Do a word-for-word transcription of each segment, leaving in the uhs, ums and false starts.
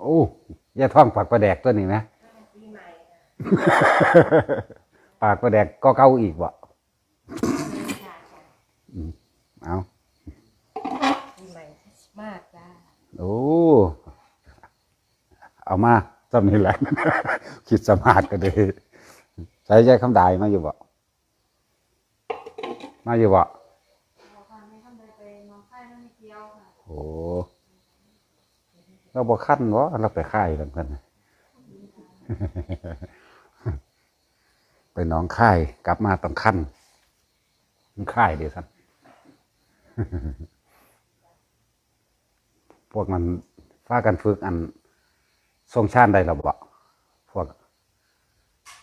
โอ้ ยายทองปากปลาแดกตัวนี้ไหม ปีใหม่ค่ะ ปากปลาแดกก็เก่าอีกบ่ ค่ะ อืม เอา ปีใหม่คริสต์มาสจ้า โอ้ เอามาจำนี่แหละ คิดสมาธิก็ดี ใส่ใจคำดายมาอยู่บ่ มาอยู่บ่ บอกค่ะ แม่คำใดไปหนองคายแล้วไม่เกี่ยวค่ะ โอ้ เราบ่คันบ่ เราไปคายกันเพิ่น ไปหนองคาย กลับมาต้องคัน มันคายเด้ซั่น พวกนั้นพากันฝึกอันทรงฌานได้แล้วบ่ พวก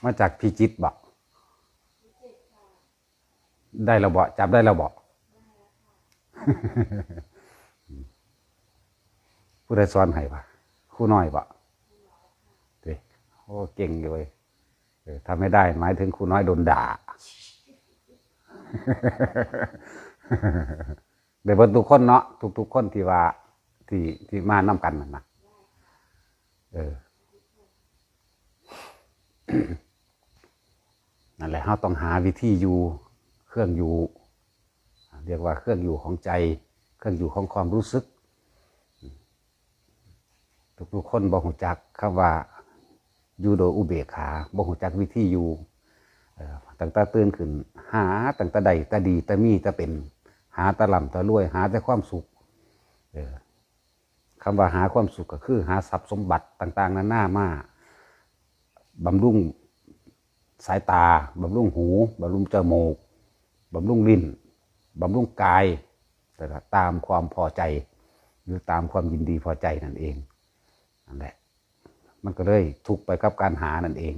มาจากพิจิตรบ่ ได้แล้วบ่ จับได้แล้วบ่ ผู้ใดสอนให้วะ ครูน้อยบ่ เด้ โอ้ เก่งอยู่เว้ย เออ ถ้าไม่ได้ หมายถึงครูน้อยโดนด่า ได้เบิดทุกคนเนาะ ทุกๆคนที่ว่า ที่ ที่มานำกันนั่นนะ เออ นั่นแหละ เราต้องหาวิธีอยู่ เครื่องอยู่ เรียกว่าเครื่องอยู่ของใจ เครื่องอยู่ของความรู้สึก ทุกๆคนบ่ฮู้จักคำว่าอยู่โดยอุเบกขา บ่ฮู้จักวิธีอยู่ เอ่อ ตั้งแต่ตื่นขึ้น หาตั้งแต่ได้แต่ดีแต่มีแต่เป็น หาแต่ร่ำแต่รวย หาแต่ความสุข เออ คำว่าหาความสุขก็คือหาทรัพย์สมบัติต่างๆนานามาบำรุงสายตา บำรุงหู บำรุงจมูก บำรุงลิ้น บำรุงกาย แต่ละตามความพอใจ หรือตามความยินดีพอใจนั่นเอง นั่นแหละ มันก็เลยทุกข์ไปกับการหานั่นเอง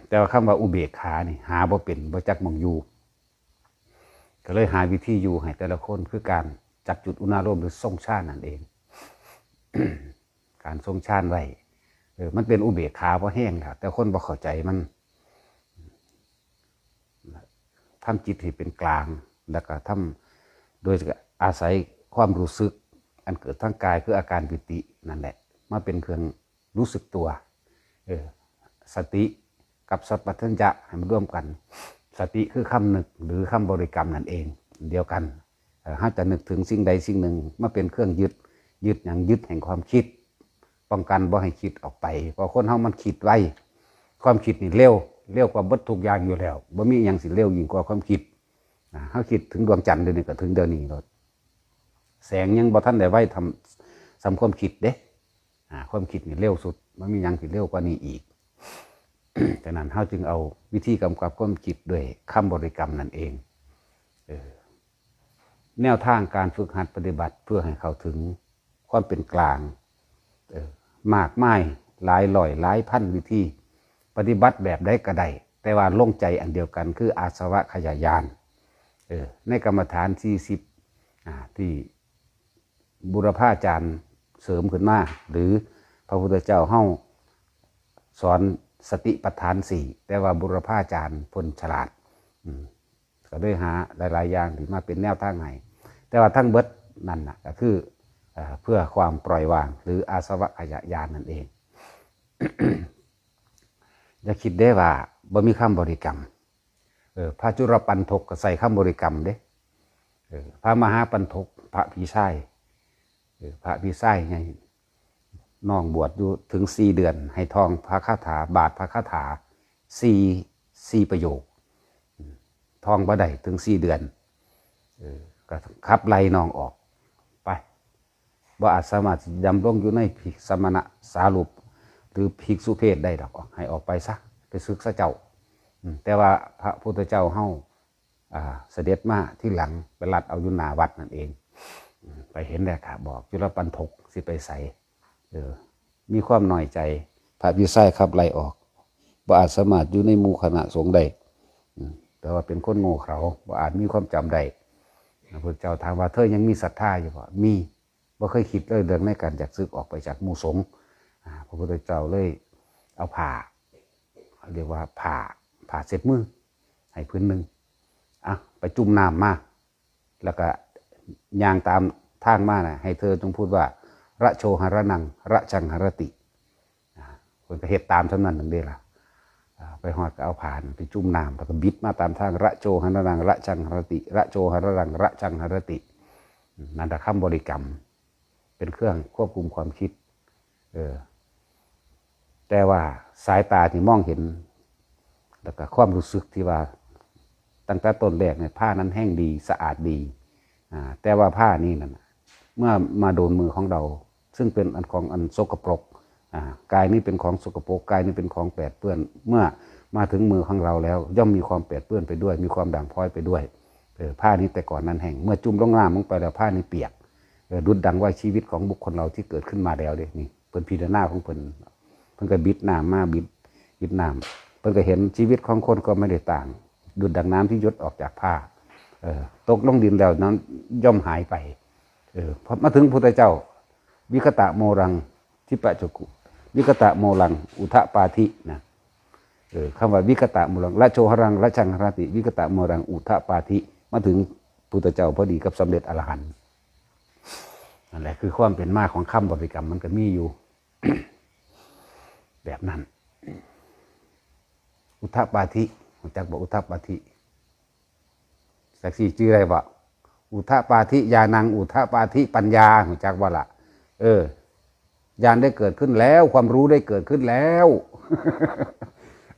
แต่ว่าคำว่าอุเบกขานี่ หาบ่เป็น บ่จักหม่องอยู่ ก็เลยหาวิธีอยู่ให้แต่ละคน คือการจับจุดอุณาโลมหรือทรงฌานนั่นเอง การทรงฌานไว้ เออ มันเป็นอุเบกขาพอแห้งแล้ว แต่คนบ่เข้าใจมัน ทำจิตให้เป็นกลาง แล้วก็ทำโดยอาศัยความรู้สึก อันเกิดทางกาย คืออาการปีตินั่นแหละ มาเป็นเครื่องรู้สึกตัว เออ สติกับสัมปชัญญะให้มันร่วมกัน สติคือคำนึกหรือคำบริกรรมนั่นเอง เดียวกัน เอ่อ เราจะนึกถึงสิ่งใดสิ่งหนึ่งมาเป็นเครื่องยึด ยึดหยัง ยึดแห่งความคิด ป้องกันบ่ให้คิดออกไป เพราะคนเฮามันคิดไว ความคิดนี่เร็ว เร็วกว่าเบิดทุกอย่างอยู่แล้ว บ่มีหยังสิเร็วยิ่งกว่าความคิด อ่า เราคิดถึงดวงจันทร์เดี๋ยวนี้ก็ถึงเดี๋ยวนี้โลด แสงยังบ่ทันได้ไวทำ ส่ำความคิดเด้ อ่า ความคิดนี่เร็วสุด บ่มีหยังสิเร็วกว่านี้อีก ฉะนั้นเราจึงเอาวิธีกำกับความคิดด้วยคำบริกรรมนั่นเอง เออ แนวทางการฝึกหัดปฏิบัติเพื่อให้เข้าถึงความเป็นกลาง เออ มากมายหลายร้อยหลายพันวิธี ปฏิบัติแบบใดก็ได้ แต่ว่าลงใจอันเดียวกันคืออาสวัคคยายาน เออ ในกรรมฐานสี่สิบ อ่า ที่บุรพาจารย์เสริมขึ้นมา หรือพระพุทธเจ้าเฮาสอนสติปัฏฐานสี่ แต่ว่าบุรพาจารย์เพิ่นฉลาด อืม ก็เลยหาหลายๆอย่างที่มาเป็นแนวทางให้ แต่ว่าทั้งเบิดนั่นน่ะ ก็คือ เอ่อ เพื่อความปล่อยวาง หรืออาสวัคคยายานนั่นเอง อย่าคิดเด้ว่าบ่มีคำบริกรรม เออ พระจุลปัณฑกก็ใส่คำบริกรรมเด้ เออ พระมหาปัณฑก พระพี่ชาย เออ พระพี่ชายไง น้องบวชอยู่ถึงสี่เดือน ให้ท่องพระคาถา บาทพระคาถา สี่ สี่ประโยค ท่องบ่ได้ถึงสี่เดือน เออ ก็ขับไล่น้องออก ไป บ่อาจสามารถสิดำรงอยู่ในภิกษุสมณสารูป หรือภิกษุเพศได้ดอก ให้ออกไปซะ ไปศึกซะเจ้า อืม แต่ว่าพระพุทธเจ้าเฮา อ่า เสด็จมาทีหลัง ไปลัดเอาอยู่หน้าวัดนั่นเอง อืม ไปเห็นแล้วก็บอกจุลปัณฑกสิไปไส เออ มีความน้อยใจ พระพี่ชายขับไล่ออก บ่อาจสามารถอยู่ในหมู่คณะสงฆ์ได้ อืม แต่ว่าเป็นคนโง่เขลา บ่อาจมีความจำได้ พระพุทธเจ้าถามว่า เธอยังมีศรัทธาอยู่บ่ มี บ่เคยคิดเลยเรื่องในการอยากสึกออกไปจากหมู่สงฆ์ อ่า พระพุทธเจ้าเลยเอาผ้า เรียกว่าผ้า ผ้าเช็ดมือให้ผืนหนึ่ง อ่ะ ไปจุ่มน้ำมา แล้วก็ย่างตามทางมาน่ะ ให้เธอจงพูดว่า ระโชหรนังระจังหรติ อ่า เพิ่นก็เฮ็ดตามเท่านั้นนั่นเด้ล่ะ อ่า ไปฮอดก็เอาผ้านั่นไปจุ่มน้ำ แล้วก็บิดมาตามทาง ระโชหรนังระจังหรติ ระโชหรนังระจังหรติ นั่นแหละคำบริกรรม เป็นเครื่องควบคุมความคิด เออ แต่ว่าสายตาที่มองเห็น แล้วก็ความรู้สึกที่ว่า ตั้งแต่ต้นแรกเนี่ย ผ้านั้นแห้งดี สะอาดดี อ่า แต่ว่าผ้านี่นั่นน่ะ เมื่อมาโดนมือของเรา ซึ่งเป็นอันของอันสกปรก อ่า กายนี้เป็นของสกปรก กายนี้เป็นของแปดเปื้อน เมื่อมาถึงมือของเราแล้ว ย่อมมีความแปดเปื้อนไปด้วย มีความด่างพร้อยไปด้วย เออ ผ้านี้แต่ก่อนนั้นแห้ง เมื่อจุ่มลงน้ำลงไปแล้ว ผ้านี้เปียก เออ ดุจดังว่าชีวิตของบุคคลเราที่เกิดขึ้นมาแล้วเด้ นี่ เพิ่นพิจารณาของเพิ่น เพิ่นก็บิดน้ำมา บิด บิดน้ำ เพิ่นก็เห็นชีวิทธิ์ของคนก็ไม่ได้ต่าง ดุจดังน้ำที่หยดออกจากผ้า เออ ตกลงดินแล้วนั้นย่อมหายไป เออ พอมาถึงพุทธเจ้า วิคตะโมรัง ทิปะจักขุ วิคตะโมรัง อุทะปาธินะ เออ คำว่าวิคตะโมรัง ระโชหรัง ระจังหรติ วิคตะโมรัง อุทะปาธิ มาถึงพุทธเจ้าพอดีกับสำเร็จอรหันต์ นั่นแหละคือความเป็นมาของคำบริกรรม มันก็มีอยู่ แบบนั้น อุทะปาธิ รู้จักบ่ อุทะปาธิ จักสิจื่อได้บ่ อุทะปาธิญาณัง อุทะปาธิปัญญา รู้จักบ่ล่ะ เออ ญาณได้เกิดขึ้นแล้ว ความรู้ได้เกิดขึ้นแล้ว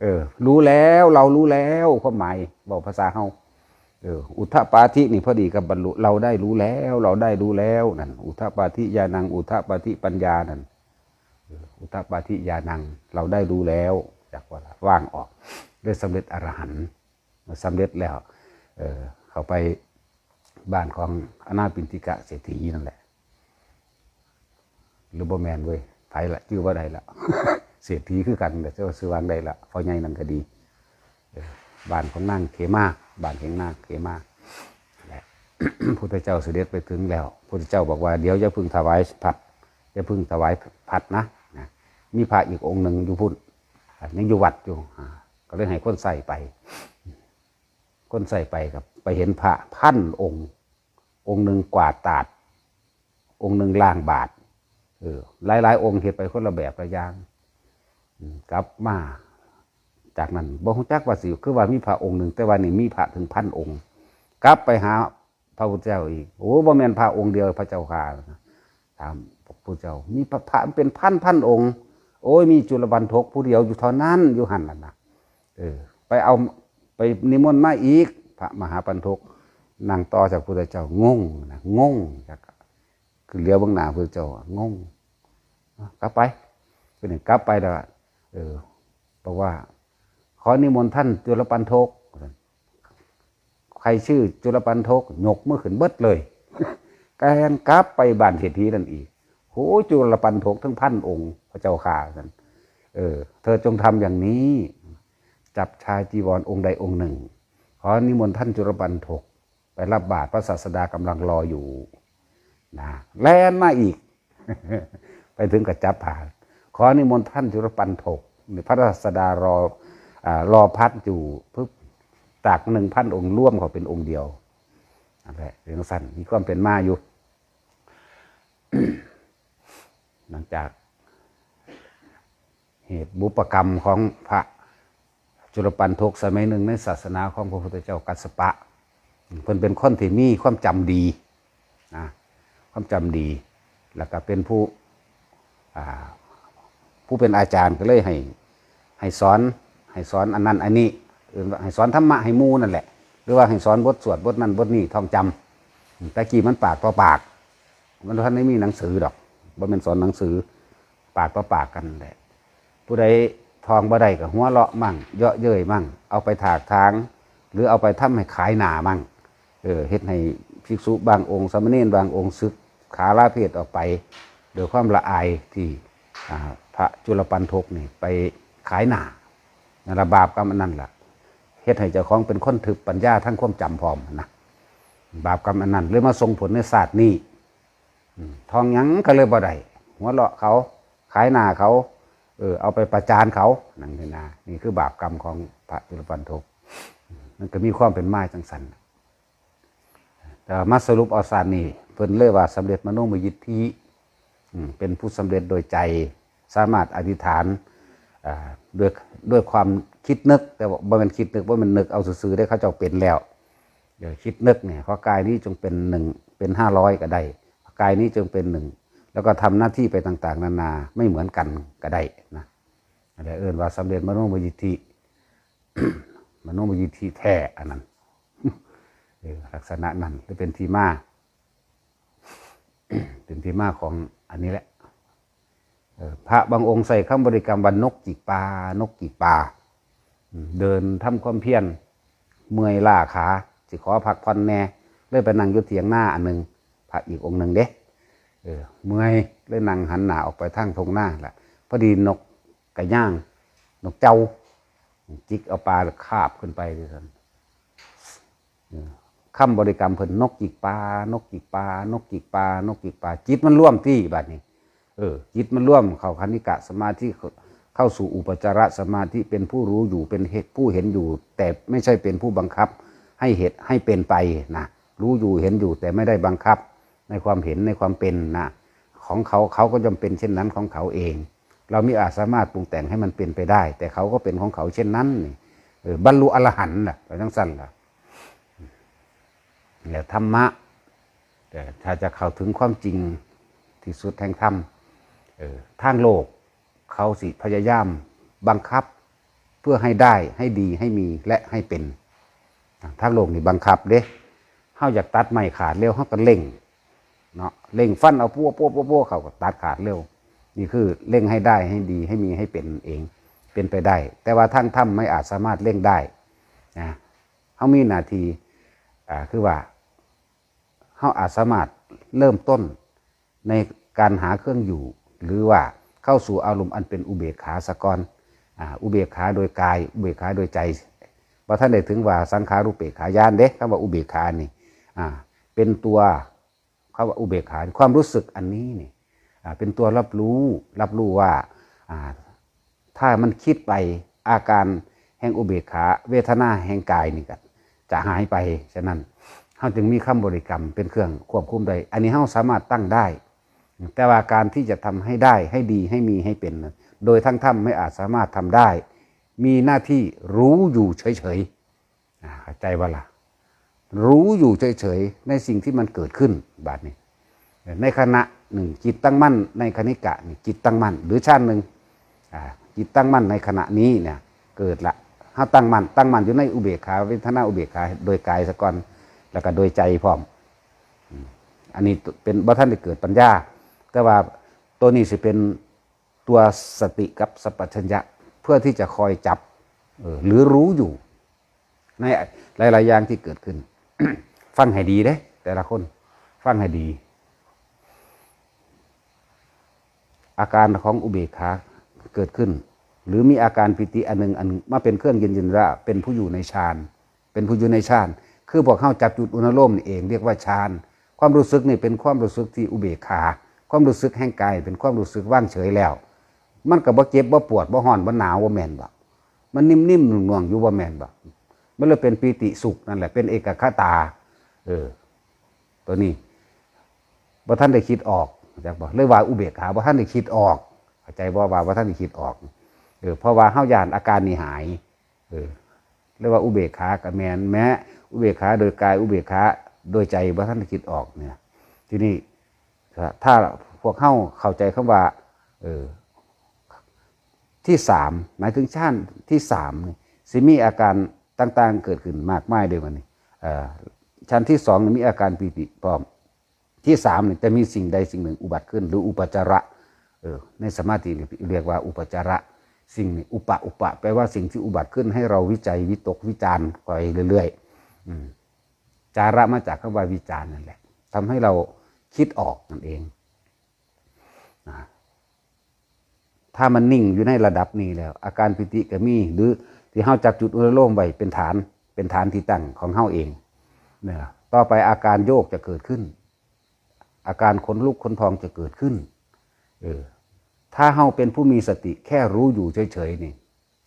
เออ รู้แล้ว เรารู้แล้ว ความหมาย บอกภาษาเฮา เออ อุทะปาธินี่พอดีกับบรรลุ เราได้รู้แล้ว เราได้รู้แล้วนั่น อุทะปาธิญาณัง อุทะปาธิปัญญานั่น เออ อุทะปาธิญาณัง เราได้รู้แล้ว จักว่าละ ว่างออก ได้สำเร็จอรหันต์ สำเร็จแล้ว เออ เข้าไปบ้านของอนาถปิณฑิกะเศรษฐีนั่นแหละ หรือบ่แม่นเว้ย ไผละ จื่อบ่ได้ละ เศรษฐีคือกัน แต่เจ้าชื่อวางได้ละ พ่อใหญ่นั่นก็ดี เออ บ้านของนางเขมา บ้านของนางเขมา และ พุทธเจ้าเสด็จไปถึงแล้ว พุทธเจ้าบอกว่า เดี๋ยวอย่าเพิ่งถวายภัตตร์ อย่าเพิ่งถวายภัตตร์นะ นะ มีพระอีกองค์หนึ่งอยู่พุ้น ยังอยู่วัดอยู่ อ่า ก็เลยให้คนใส่ไป คนใส่ไปครับ ไปเห็นพระพันองค์ องค์หนึ่งกวาดตาด องค์หนึ่งล้างบาตร เออ หลายๆองค์เฮ็ดไปคนละแบบละอย่าง อืม กลับมา จากนั้นบ่ฮู้จักว่าสิ คือว่ามีพระองค์หนึ่ง แต่ว่านี่มีพระถึงพันองค์ กลับไปหาพระพุทธเจ้าอีก โอ้ บ่แม่นพระองค์เดียวพระเจ้าข้า ถามพระพุทธเจ้า มีพระ พระเป็นพันพันองค์ โอ้ย มีจุลปัณฑกผู้เดียวอยู่เท่านั้น อยู่หั่นน่ะนะ เออ ไปเอา ไปนิมนต์มาอีก พระมหาปัณฑก นั่งต่อจากพุทธเจ้า งงนะ งง จาก คือเหลียวเบิ่งหน้าพุทธเจ้า งง กลับไป เป็นหยังกลับไปแล้ว เออ บอกว่า ขอนิมนต์ท่านจุลปัณฑก ใครชื่อจุลปัณฑก ยกมือขึ้นเบิดเลย ก็แล่นกลับไปบ้านเศรษฐีนั่นอีก โห จุลปัณฑกทั้งพันองค์ พระเจ้าข้า ซั่น เออ เธอจงทำอย่างนี้ จับชายจีวรองค์ใดองค์หนึ่ง ขอนิมนต์ท่านจุลปัณฑก ไปรับบาตร พระศาสดากำลังรออยู่ นะ แล่นมาอีก ไปถึงก็จับผ้า ขอนิมนต์ท่านจุลปัณฑก นี่พระศาสดารอ อ่า รอพัดอยู่ ปึ๊บ จากหนึ่งพันองค์รวมเขาเป็นองค์เดียว นั่นแหละ เรื่องสั้น มีความเป็นมาอยู่ หลังจาก เหตุบุพกรรมของพระจุลปัณฑกสมัยหนึ่งในศาสนาของพระพุทธเจ้ากัสสปะ เพิ่นเป็นคนที่มีความจำดีนะ ความจำดี แล้วก็เป็นผู้ อ่า ผู้เป็นอาจารย์ก็เลยให้ ให้สอน ให้สอนอันนั้นอันนี้ เอิ้นว่าให้สอนธรรมะให้หมู่นั่นแหละ หรือว่าให้สอนบทสวดบทนั้นบทนี้ท่องจำ แต่กี้มันปากต่อปาก มันบ่ทันได้มีหนังสือดอก บ่แม่นสอนหนังสือ ปากต่อปากกันแหละ ผู้ใดท่องบ่ได้ก็หัวเราะมั่ง เยาะเย้ยมั่ง เอาไปถากถาง หรือเอาไปทำให้ขายหน้ามั่ง เออ เฮ็ดให้ภิกษุบางองค์ สามเณรบางองค์สึกขาลาเพศออกไป โดยความละอายที่ อ่า พระจุลปัณฑกนี่ไปขายหน้า นั่นละบาปกรรมอันนั้นล่ะ เฮ็ดให้เจ้าของเป็นคนทึบปัญญาทั้งความจำพร้อมนะ บาปกรรมอันนั้นเลยมาส่งผลในชาตินี้ อืม ท่องหยังก็เลยบ่ได้ หัวเราะเขา ขายหน้าเขา เออ เอาไปประจานเขา นั่นคือนะ นี่คือบาปกรรมของพระจุลปัณฑก มันก็มีความเป็นมาจังซั่น แต่ว่ามาสรุปเอาชาตินี้ เพิ่นเลยว่าสำเร็จมโนมยิทธิ อืมเป็นผู้สำเร็จโดยใจ สามารถอธิษฐานอ่าด้วยด้วยความคิดนึก แต่ว่าบ่แม่นคิดนึก บ่แม่นนึกเอาซื่อๆได้ เขาเจ้าเป็นแล้ว เดี๋ยวคิดนึกเนี่ย ขอกายนี้จงเป็นหนึ่ง เป็นห้าร้อยก็ได้ ขอกายนี้จงเป็นหนึ่ง แล้วก็ทำหน้าที่ไปต่างๆนานา ไม่เหมือนกันก็ได้นะ อะไรเอิ้นว่าสำเร็จมโนมยิทธิ มโนมยิทธิแท้อันนั้น เออลักษณะนั้นหรือเป็นที่มา เป็นที่มาของอันนี้แหละ เออพระบางองค์ใส่คำบริกรรมว่านกจิกปลานกจิกปลา อืมเดินทำความเพียร เมื่อยล้าขา สิขอพักผ่อนแหน่ เลยไปนั่งอยู่เถียงนาอันหนึ่ง พระอีกองค์หนึ่งเด้ เออเมื่อย เลยนั่งหันหน้าออกไปทางทุ่งนาแหละ พอดีนกกระย่าง นกเจ้า จิกเอาปลาคาบขึ้นไปด้วยกัน คำบริกรรมเพิ่นนกจิกปลานกจิกปลานกจิกปลานกจิกปลาจิตมันรวมที่บัดนี้ เออ จิตมันรวมเข้าคณิกะสมาธิ เข้าสู่อุปจารสมาธิ เป็นผู้รู้อยู่ เป็นผู้เห็นอยู่ แต่ไม่ใช่เป็นผู้บังคับ ให้เหตุให้เป็นไปนะ รู้อยู่เห็นอยู่ แต่ไม่ได้บังคับ ในความเห็นในความเป็นนะ ของเขา เขาก็ย่อมเป็นเช่นนั้นของเขาเอง เรามิอาจสามารถปรุงแต่งให้มันเป็นไปได้ แต่เขาก็เป็นของเขาเช่นนั้นนี่ เออบรรลุอรหันต์ล่ะไปทั้งสั้นล่ะ แล้วธรรมะ แต่ถ้าจะเข้าถึงความจริงที่สุดแห่งธรรม เออทางโลกเขาสิพยายามบังคับ เพื่อให้ได้ให้ดีให้มีและให้เป็น ทางโลกนี่บังคับเด้เฮาอยากตัดไม้ขาดเร็วเฮาก็เร่งเนาะเร่งฟันเอาปัวปัวปัวปัวเขาก็ตัดขาดเร็ว นี่คือเร่งให้ได้ให้ดีให้มีให้เป็นเอง เป็นไปได้ แต่ว่าทางธรรมไม่อาจสามารถเร่งได้นะเฮามีหน้าที่อ่าคือว่า เฮาอาจสามารถเริ่มต้นในการหาเครื่องอยู่ หรือว่าเข้าสู่อารมณ์อันเป็นอุเบกขาสะก่อนอ่าอุเบกขาโดยกาย อุเบกขาโดยใจบ่ทันได้ถึงว่าสังขารูปเปกขาญาณเด้คำว่าอุเบกขานี่อ่าเป็นตัวคำว่าอุเบกขาความรู้สึกอันนี้นี่อ่าเป็นตัวรับรู้รับรู้ว่าอ่า ถ้ามันคิดไปอาการแห่งอุเบกขาเวทนาแห่งกายนี่ก็จะหายไป ฉะนั้นเฮาจึงมีคำบริกรรมเป็นเครื่องควบคุมได้ อันนี้เฮาสามารถตั้งได้ แต่ว่าการที่จะทำให้ได้ให้ดีให้มีให้เป็นนั้นโดยทั้งธรรมไม่อาจสามารถทำได้ มีหน้าที่รู้อยู่เฉยๆ อ่าเข้าใจบ่ล่ะ รู้อยู่เฉยๆในสิ่งที่มันเกิดขึ้นบัดนี้ ในขณะหนึ่งจิตตั้งมั่นในคณิกะนี่จิตตั้งมั่น หรือฌานหนึ่งอ่าจิตตั้งมั่นในขณะนี้เนี่ยเกิดละเฮาตั้งมั่นตั้งมั่นอยู่ในอุเบกขาเวทนาอุเบกขาโดยกายสะก่อนแล้วก็โดยใจพร้อมอืมอันนี้เป็นบ่ทันได้เกิดปัญญา แต่ว่าตัวนี้สิเป็นตัวสติกับสัมปชัญญะเพื่อที่จะคอยจับเออหรือรู้อยู่ ในหลายๆอย่างที่เกิดขึ้น ฟังให้ดีเด้แต่ละคนฟังให้ดี อาการของอุเบกขาเกิดขึ้น หรือมีอาการปีติอันหนึ่งอันหนึ่งมาเป็นเครื่องยืนยันว่าเป็นผู้อยู่ในฌานเป็นผู้อยู่ในฌานคือพวกเฮาจับจุดอุณโลมนี่เองเรียกว่าฌานความรู้สึกนี่เป็นความรู้สึกที่อุเบกขา ความรู้สึกแห่งกายเป็นความรู้สึกว่างเฉยแล้ว มันก็บ่เจ็บบ่ปวดบ่ฮ้อนบ่หนาวบ่แม่นบ่มันนิ่มๆนุ่มๆอยู่บ่แม่นบ่มันเลยเป็นปีติสุขนั่นแหละเป็นเอกคตา เออ ตัวนี้บ่ทันได้คิดออกจักบ่เลยว่าอุเบกขาบ่ทันได้คิดออกเข้าใจบ่ว่าบ่ทันได้คิดออกเออเพราะว่าเฮาย่านอาการนี้หายเออเรียกว่าอุเบกขาก็แม่นแม้อุเบกขาโดยกายอุเบกขาโดยใจบ่ทันได้คิดออกเนี่ยทีนี้ถ้าพวกเฮาเข้าใจคำว่าเออที่สามหมายถึงฌานที่สามนี่สิมีอาการต่างๆเกิดขึ้นมากมายเด้บัดนี้เอ่อฌานที่สองนี่มีอาการปีติพร้อม ที่สามเนี่ยจะมีสิ่งใดสิ่งหนึ่งอุบัติขึ้นหรืออุปจาระเออในสมาธิเนี่ยเรียกว่าอุปจาระสิ่งนี้อุปะอุปะแปลว่าสิ่งที่อุบัติขึ้นให้เราวิจัยวิตกวิจารณ์ไปเรื่อยๆอืมจาระมาจากคำว่าวิจารณ์นั่นแหละทำให้เราคิดออกนั่นเองนะถ้ามันนิ่งอยู่ในระดับนี้แล้ว อาการปีติก็มีหรือที่เฮาจับจุดอุณโลมไว้เป็นฐานเป็นฐานที่ตั้งของเฮาเองเนี่ยต่อไปอาการโยกจะเกิดขึ้น อาการขนลุกขนพองจะเกิดขึ้น เออ ถ้าเฮาเป็นผู้มีสติแค่รู้อยู่เฉยๆนี่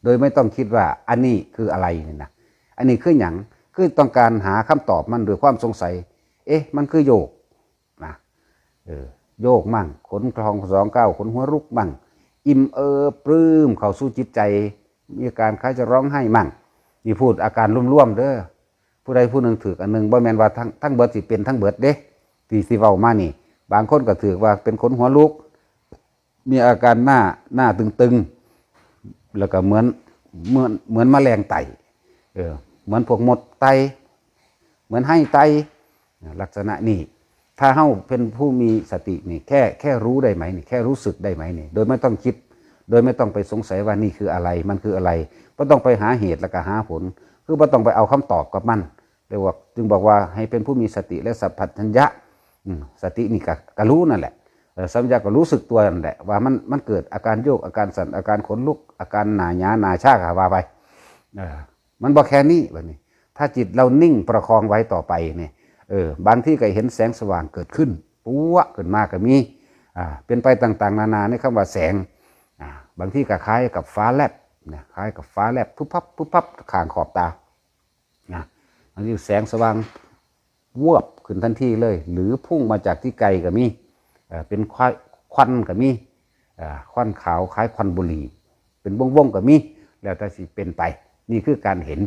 โดยไม่ต้องคิดว่าอันนี้คืออะไรนี่นะ อันนี้คือหยังคือต้องการหาคำตอบมันด้วยความสงสัย เอ๊ะ มันคือโยกนะ เออ โยกมั่ง ขนพองสยองก้าว ขนหัวลุกมั่ง อิ่มเอิบปลื้มเข้าสู่จิตใจ มีอาการคล้ายจะร้องไห้มั่ง นี่พูดอาการรวมๆเด้อ ผู้ใดผู้หนึ่งถืกอันหนึ่ง บ่แม่นว่าทั้งทั้งเบิดสิเป็นทั้งเบิดเด้ ที่ที่เว้ามานี่ บางคนก็ถืกว่าเป็นขนหัวลุก มีอาการหน้าหน้าตึงๆ แล้วก็เหมือนเหมือนเหมือนแมลงไต่ เออ เหมือนพวกมดไต่ เหมือนไฮ่ไต่ ลักษณะนี้ ถ้าเฮาเป็นผู้มีสตินี่ แค่แค่รู้ได้ไหมนี่ แค่รู้สึกได้ไหมนี่ โดยไม่ต้องคิด โดยไม่ต้องไปสงสัยว่านี่คืออะไร มันคืออะไร บ่ต้องไปหาเหตุแล้วก็หาผล คือบ่ต้องไปเอาคำตอบกับมัน เรียกว่า จึงบอกว่าให้เป็นผู้มีสติและสัพพัญญะ อืม สตินี่ก็ก็รู้นั่นแหละ เอ่อ สัมปชัญญะก็รู้สึกตัวนั่นแหละ ว่ามันมันเกิดอาการโยก อาการสั่น อาการขนลุก อาการหน้าหยาหน้าชาก็ว่าไป เออ มันบ่แค่นี้บัดนี้ ถ้าจิตเรานิ่งประคองไว้ต่อไปเนี่ย เออ บางทีก็เห็นแสงสว่างเกิดขึ้น ปั๊วะขึ้นมาก็มี อ่า เป็นไปต่างๆนานาในคำว่าแสง อ่า บางทีก็คล้ายกับฟ้าแลบนะ คล้ายกับฟ้าแลบ พุบพับพุบพับข้างขอบตา นะ บางทีแสงสว่าง วืบขึ้นทันทีเลย หรือพุ่งมาจากที่ไกลก็มี เอ่อ เป็นควัน ควันก็มี เอ่อ ควันขาวคล้ายควันบุหรี่ เป็นวงๆก็มี แล้วแต่สิเป็นไป นี่คือการเห็น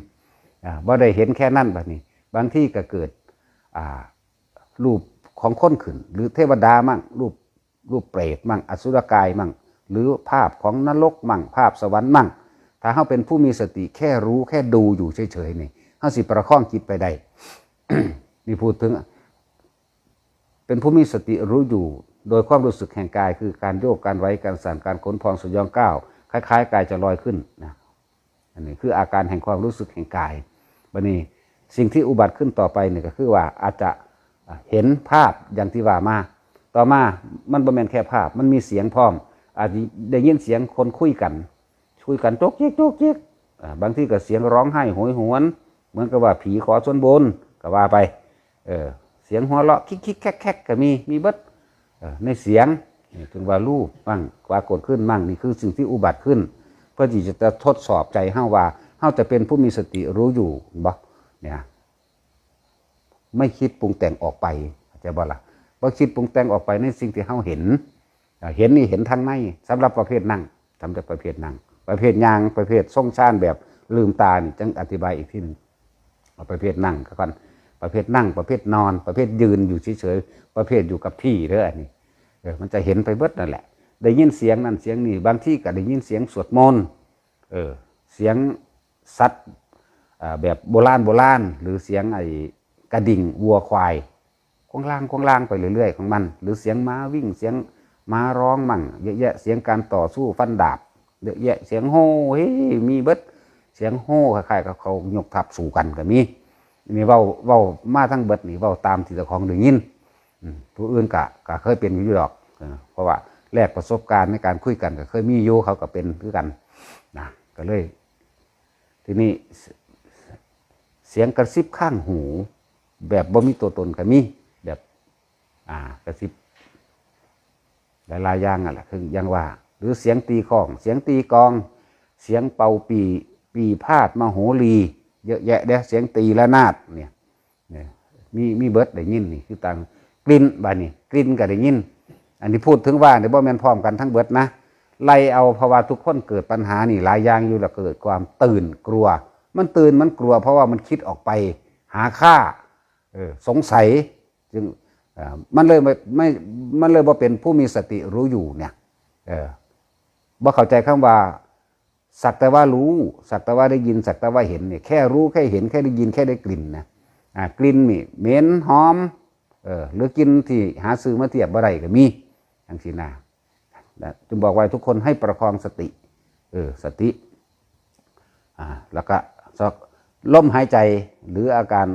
อ่า บ่ได้เห็นแค่นั้นบัดนี้ บางทีก็เกิด อ่า รูปของคนขึ้น หรือเทวดามั่ง รูป รูปเปรตมั่ง อสุรกายมั่ง หรือภาพของนรกมั่ง ภาพสวรรค์มั่ง ถ้าเฮาเป็นผู้มีสติแค่รู้แค่ดูอยู่เฉยๆนี่ เฮาสิประคองจิตไปได้ นี่พูดถึง เป็นผู้มีสติรู้อยู่ โดยความรู้สึกแห่งกาย คือการโยก การไหว การสั่น การขนพองสยองก้าว คล้ายๆกายจะลอยขึ้นนะ อันนี้คืออาการแห่งความรู้สึกแห่งกาย บัดนี้สิ่งที่อุบัติขึ้นต่อไปนี่ก็คือว่าอาจจะเห็นภาพอย่างที่ว่ามา ต่อมามันบ่แม่นแค่ภาพ มันมีเสียงพร้อม อาจจะได้ยินเสียงคนคุยกัน คุยกันจุกจิกจุกจิก อ่า บางทีก็เสียงร้องไห้โหยหวน เหมือนกับว่าผีขอส่วนบุญก็ว่าไป เออ เสียงหัวเราะคิกคิกแคกแคกก็มี มีเบิด เออ ในเสียง นี่ถึงว่ารูปมั่ง ปรากฏขึ้นมั่ง นี่คือสิ่งที่อุบัติขึ้น เพื่อที่จะทดสอบใจเฮาว่า เฮาจะเป็นผู้มีสติรู้อยู่บ่ เนี่ย ไม่คิดปรุงแต่งออกไป เข้าใจบ่ล่ะ บ่คิดปรุงแต่งออกไปในสิ่งที่เฮาเห็น อ่า เห็นนี่เห็นทางใน สำหรับประเภทนั่ง สำหรับประเภทนั่ง ประเภทย่าง ประเภททรงฌานแบบลืมตานี่ จั่งอธิบายอีกทีหนึ่ง เอาประเภทนั่งก่อน ประเภทนั่ง ประเภทนอน ประเภทยืนอยู่เฉยๆ ประเภทอยู่กับที่เด้อ อันนี้ เออ มันจะเห็นไปเบิดนั่นแหละ ได้ยินเสียงนั่นเสียงนี่ บางทีก็ได้ยินเสียงสวดมนต์ เออ เสียงสัตว์ อ่า แบบโบราณโบราณ หรือเสียงไอ้กระดิ่งวัวควาย คว้างลางคว้างลางไปเรื่อยๆของมัน หรือเสียงม้าวิ่ง เสียงม้าร้องมั่ง เยอะแยะ เสียงการต่อสู้ฟันดาบ เยอะแยะ เสียงโห่ เฮ้ย มีเบิด เสียงโห่ คล้ายๆกับเขายกทัพสู้กันก็มี นี่เว้า เว้ามาทั้งเบิดนี่ เว้าตามที่เจ้าของได้ยิน อืม ผู้อื่นก็ ก็เคยเป็นอยู่ดอก เออ เพราะว่าแลกประสบการณ์ในการคุยกันก็เคยมีอยู่ เขาก็เป็นคือกันนะ ก็เลย ทีนี้ เสียงกระซิบข้างหู แบบบ่มีตัวตนก็มี แบบ อ่า กระซิบ หลายๆอย่างนั่นแหละ คืออย่างว่า หรือเสียงตีข้อง เสียงตีกลอง เสียงเป่าปี่ ปี่พาทย์มโหรี เยอะแยะเด้ เสียงตีระนาดเนี่ย เนี่ย มี มีเบิดได้ยินนี่ คือต่าง กลิ่น บาดนี้ กลิ่นก็ได้ยิน อันที่พูดถึงว่าเนี่ย บ่แม่นพร้อมกันทั้งเบิดนะ ไล่เอา เพราะว่าทุกคนเกิดปัญหานี่หลายอย่างอยู่ แล้วเกิดความตื่นกลัว มันตื่น มันกลัว เพราะว่ามันคิดออกไปหาฆ่า เออ สงสัย จึง เอ่อ มันเลยไม่ ไม่ มันเลยบ่เป็นผู้มีสติรู้อยู่เนี่ย เออ บ่เข้าใจคำว่า สักแต่ว่ารู้ สักแต่ว่าได้ยิน สักแต่ว่าเห็นเนี่ย แค่รู้ แค่เห็น แค่ได้ยิน แค่ได้กลิ่นนะ อ่า กลิ่นนี่เหม็นหอม เออ หรือกลิ่นที่หาซื้อมาเทียบบ่ได้ก็มี จั่งซี้นะ นะ จึงบอกว่าทุกคนให้ประคองสติ เออ สติ อ่า แล้วก็ ลมหายใจ หรืออาการ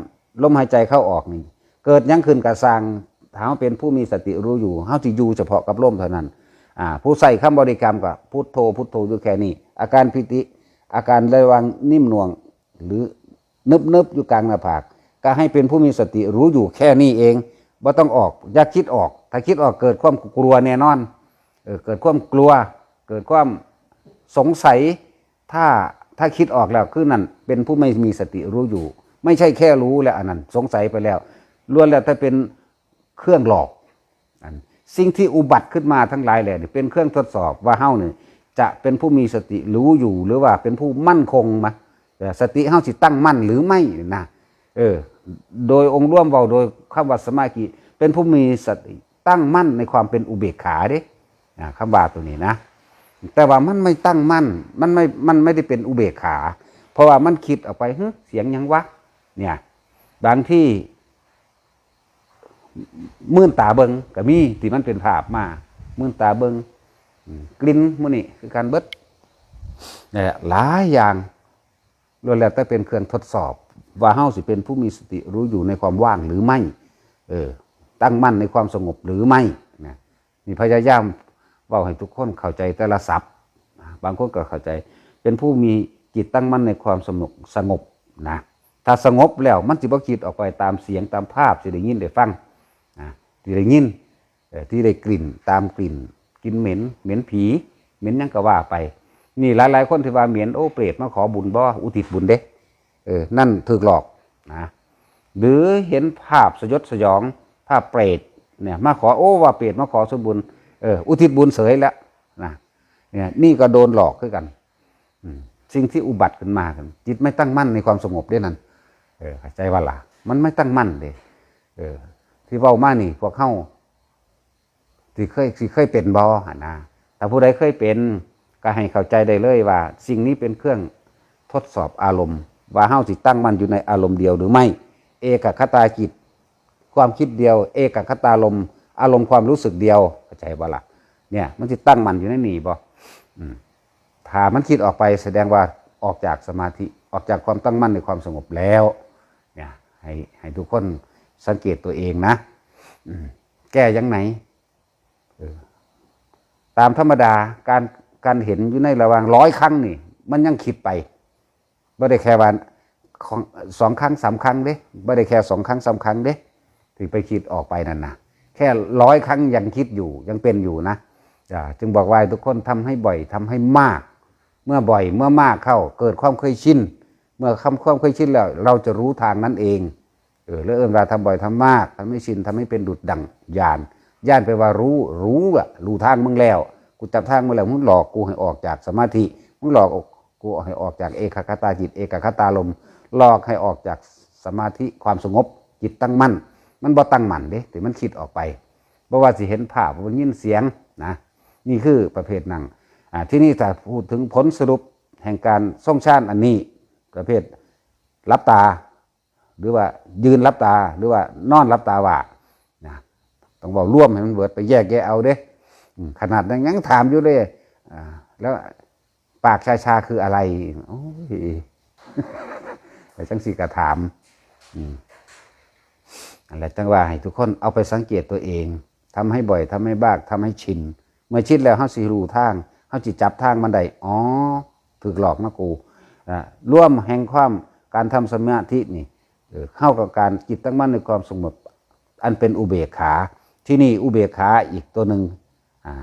ลมหายใจเข้าออกนี่ เกิดหยังขึ้นก็ซ่าง ถ้าเฮาเป็นผู้มีสติรู้อยู่ เฮาสิอยู่เฉพาะกับลมเท่านั้น อ่า ผู้ใช้คำบริกรรมก็พุทโธ พุทโธอยู่แค่นี้ อาการปีติ อาการระวังนิ่มหน่วง หรือเนิบๆอยู่กลางหน้าผาก ก็ให้เป็นผู้มีสติรู้อยู่แค่นี้เอง บ่ต้องออก อย่าคิดออก ถ้าคิดออกเกิดความกลัวแน่นอน เออ เกิดความกลัว เกิดความสงสัย ถ้า ถ้าคิดออกแล้ว คือนั่นเป็นผู้ไม่มีสติรู้อยู่ ไม่ใช่แค่รู้แล้ว อันนั้นสงสัยไปแล้ว ล้วนแล้วแต่เป็นเครื่องหลอก อัน สิ่งที่อุบัติขึ้นมาทั้งหลายแหล่นี่เป็นเครื่องทดสอบว่าเฮานี่จะเป็นผู้มีสติรู้อยู่ หรือว่าเป็นผู้มั่นคงมา เอ่อสติเฮาสิตั้งมั่นหรือไม่นะ เออ โดยองค์รวมเว้าโดยคำว่าสมาธิ เป็นผู้มีสติตั้งมั่นในความเป็นอุเบกขาเด้ อ่า คำว่าตัวนี้นะ แต่ว่ามันไม่ตั้งมั่น มันไม่ มันไม่ได้เป็นอุเบกขา เพราะว่ามันคิดออกไป "หึ เสียงหยังวะ" เนี่ย บางที่ มื่นตาเบิ่งก็มี ที่มันเป็นภาพมา มื่นตาเบิ่ง อืม กลิ่นหมู่นี้คือกันเบิด เนี่ย หลายอย่าง ล้วนแล้วแต่เป็นเครื่องทดสอบ ว่าเฮาสิเป็นผู้มีสติรู้อยู่ในความว่างหรือไม่ เออ ตั้งมั่นในความสงบหรือไม่นะ นี่พยายามเว้าให้ทุกคนเข้าใจแต่ละศัพท์ บางคนก็เข้าใจ เป็นผู้มีจิตตั้งมั่นในความสงบ สงบนะ ถ้าสงบแล้วมันสิบ่คิดออกไปตามเสียงตามภาพที่ได้ยินได้ฟังนะ ที่ได้ยิน เอ่อ ที่ได้กลิ่น ตามกลิ่น กลิ่นเหม็น เหม็นผี เหม็นหยังก็ว่าไป นี่หลายๆคนที่ว่าเหม็น โอ้ เปรตมาขอบุญบ่ อุทิศบุญเด้ เออ นั่นถูกหลอกนะ หรือเห็นภาพสยดสยอง ภาพเปรตเนี่ยมาขอ โอ้ ว่าเปรตมาขอส่วนบุญ เออ อุทิศบุญเสยแล้วนะ เนี่ย นี่ก็โดนหลอกคือกัน อืม สิ่งที่อุบัติขึ้นมากัน จิตไม่ตั้งมั่นในความสงบเด้นั่น เออ เข้าใจว่าล่ะ มันไม่ตั้งมั่นเด้ เออ ที่เว้ามานี่ พวกเฮา ที่เคย ที่เคยเป็นบ่หั่นนะ ถ้าผู้ใดเคยเป็น ก็ให้เข้าใจได้เลยว่า สิ่งนี้เป็นเครื่องทดสอบอารมณ์ ว่าเฮาสิตั้งมั่นอยู่ในอารมณ์เดียวหรือไม่ เอกัคคตาจิต ความคิดเดียว เอกัคคตารมณ์ อารมณ์ความรู้สึกเดียว เข้าใจบ่ล่ะ เนี่ย มันสิตั้งมั่นอยู่ในนี่บ่ อืม ถ้ามันคิดออกไปแสดงว่าออกจากสมาธิ ออกจากความตั้งมั่นในความสงบแล้ว เนี่ย ให้ ให้ทุกคนสังเกตตัวเองนะ อืม แก้ยังไง เออ ตามธรรมดา การ การเห็นอยู่ในระหว่างร้อยครั้งนี่ มันยังคิดไป บ่ได้แค่ว่าของ สองครั้ง สามครั้งเด้ บ่ได้แค่สองครั้ง สามครั้งเด้ ที่ไปคิดออกไปนั่นนะ แค่ร้อยครั้งยังคิดอยู่ ยังเป็นอยู่นะ อ่า จึงบอกว่าให้ทุกคนทำให้บ่อย ทำให้มาก เมื่อบ่อย เมื่อมากเข้า เกิดความเคยชิน เมื่อคำ ความเคยชินแล้ว เราจะรู้ทางนั้นเอง เออ แล้วเอิ้นว่าทำบ่อย ทำมาก ทำให้ชิน ทำให้เป็นดุจดั่งญาณ ญาณแปลว่ารู้ รู้อะ รู้ทางมึงแล้ว กูจับทางมึงแล้ว มึงหลอกกูให้ออกจากสมาธิ มึงหลอกกูให้ออกจากเอกัคคตาจิต เอกัคคตารมณ์ หลอกให้ออกจากสมาธิความสงบ จิตตั้งมั่น มันบ่ตั้งมั่นเด้ ที่มันคิดออกไป บ่ว่าสิเห็นภาพ บ่ยินเสียงนะ นี่คือประเภทนั่ง อ่า ทีนี้ถ้าพูดถึงผลสรุปแห่งการทรงฌานอันนี้ ประเภทหลับตา หรือว่ายืนหลับตา หรือว่านอนหลับตาว่านะ ต้องเว้ารวมให้มันเบิด ไปแยกแยะเอาเด้ อืม ขนาดนั้นยังถามอยู่เลย อ่า แล้วปากชาๆคืออะไร โอ้ย ไปจังสี่กะถาม อืม นั่นแหละ จังว่าให้ทุกคนเอาไปสังเกตตัวเอง ทำให้บ่อย ทำให้มาก ทำให้ชิน เมื่อชินแล้วเฮาสิรู้ทาง เฮาสิจับทางมันได้ อ๋อ ถูกหลอกนะกู อ่ะ รวมแห่งความ การทำสมาธินี่ เออ เข้ากับการจิตตั้งมั่นในความสงบ อันเป็นอุเบกขา ที่นี่อุเบกขาอีกตัวหนึ่ง อ่า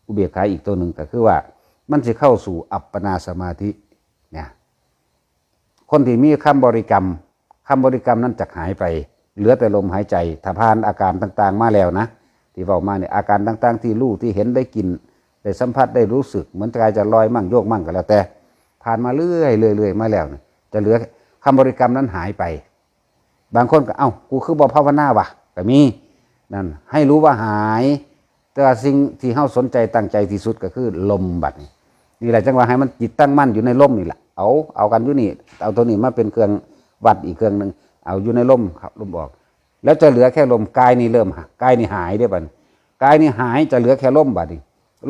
อุเบกขาอีกตัวหนึ่งก็คือว่า มันสิเข้าสู่อัปปนาสมาธิ เนี่ย คนที่มีคำบริกรรม คำบริกรรมนั้นจะหายไป เหลือแต่ลมหายใจ ถ้าผ่านอาการต่างๆมาแล้วนะ ที่เว้ามาเนี่ย อาการต่างๆที่รู้ ที่เห็น ได้กลิ่น ได้สัมผัส ได้รู้สึก เหมือนกายจะลอยมั่งโยกมั่งก็แล้วแต่ ผ่านมาเรื่อยๆเรื่อยๆมาแล้วเนี่ย จะเหลือ คำบริกรรมนั้นหายไป บางคนก็ "เอ้า กูคือบ่ภาวนาวะ" ก็มี นั่น ให้รู้ว่าหาย แต่ว่าสิ่งที่เฮาสนใจตั้งใจที่สุดก็คือลมบัดนี้ นี่แหละจังว่าให้มันจิตตั้งมั่นอยู่ในลมนี่แหละ เอา เอากันอยู่นี่ เอาตัวนี้มาเป็นเครื่องวัดอีกเครื่องหนึ่ง เอาอยู่ในลมเข้าลมออก แล้วจะเหลือแค่ลม กายนี่เริ่มหะ กายนี่หายเด้บัดนี้ กายนี่หาย จะเหลือแค่ลมบัดนี้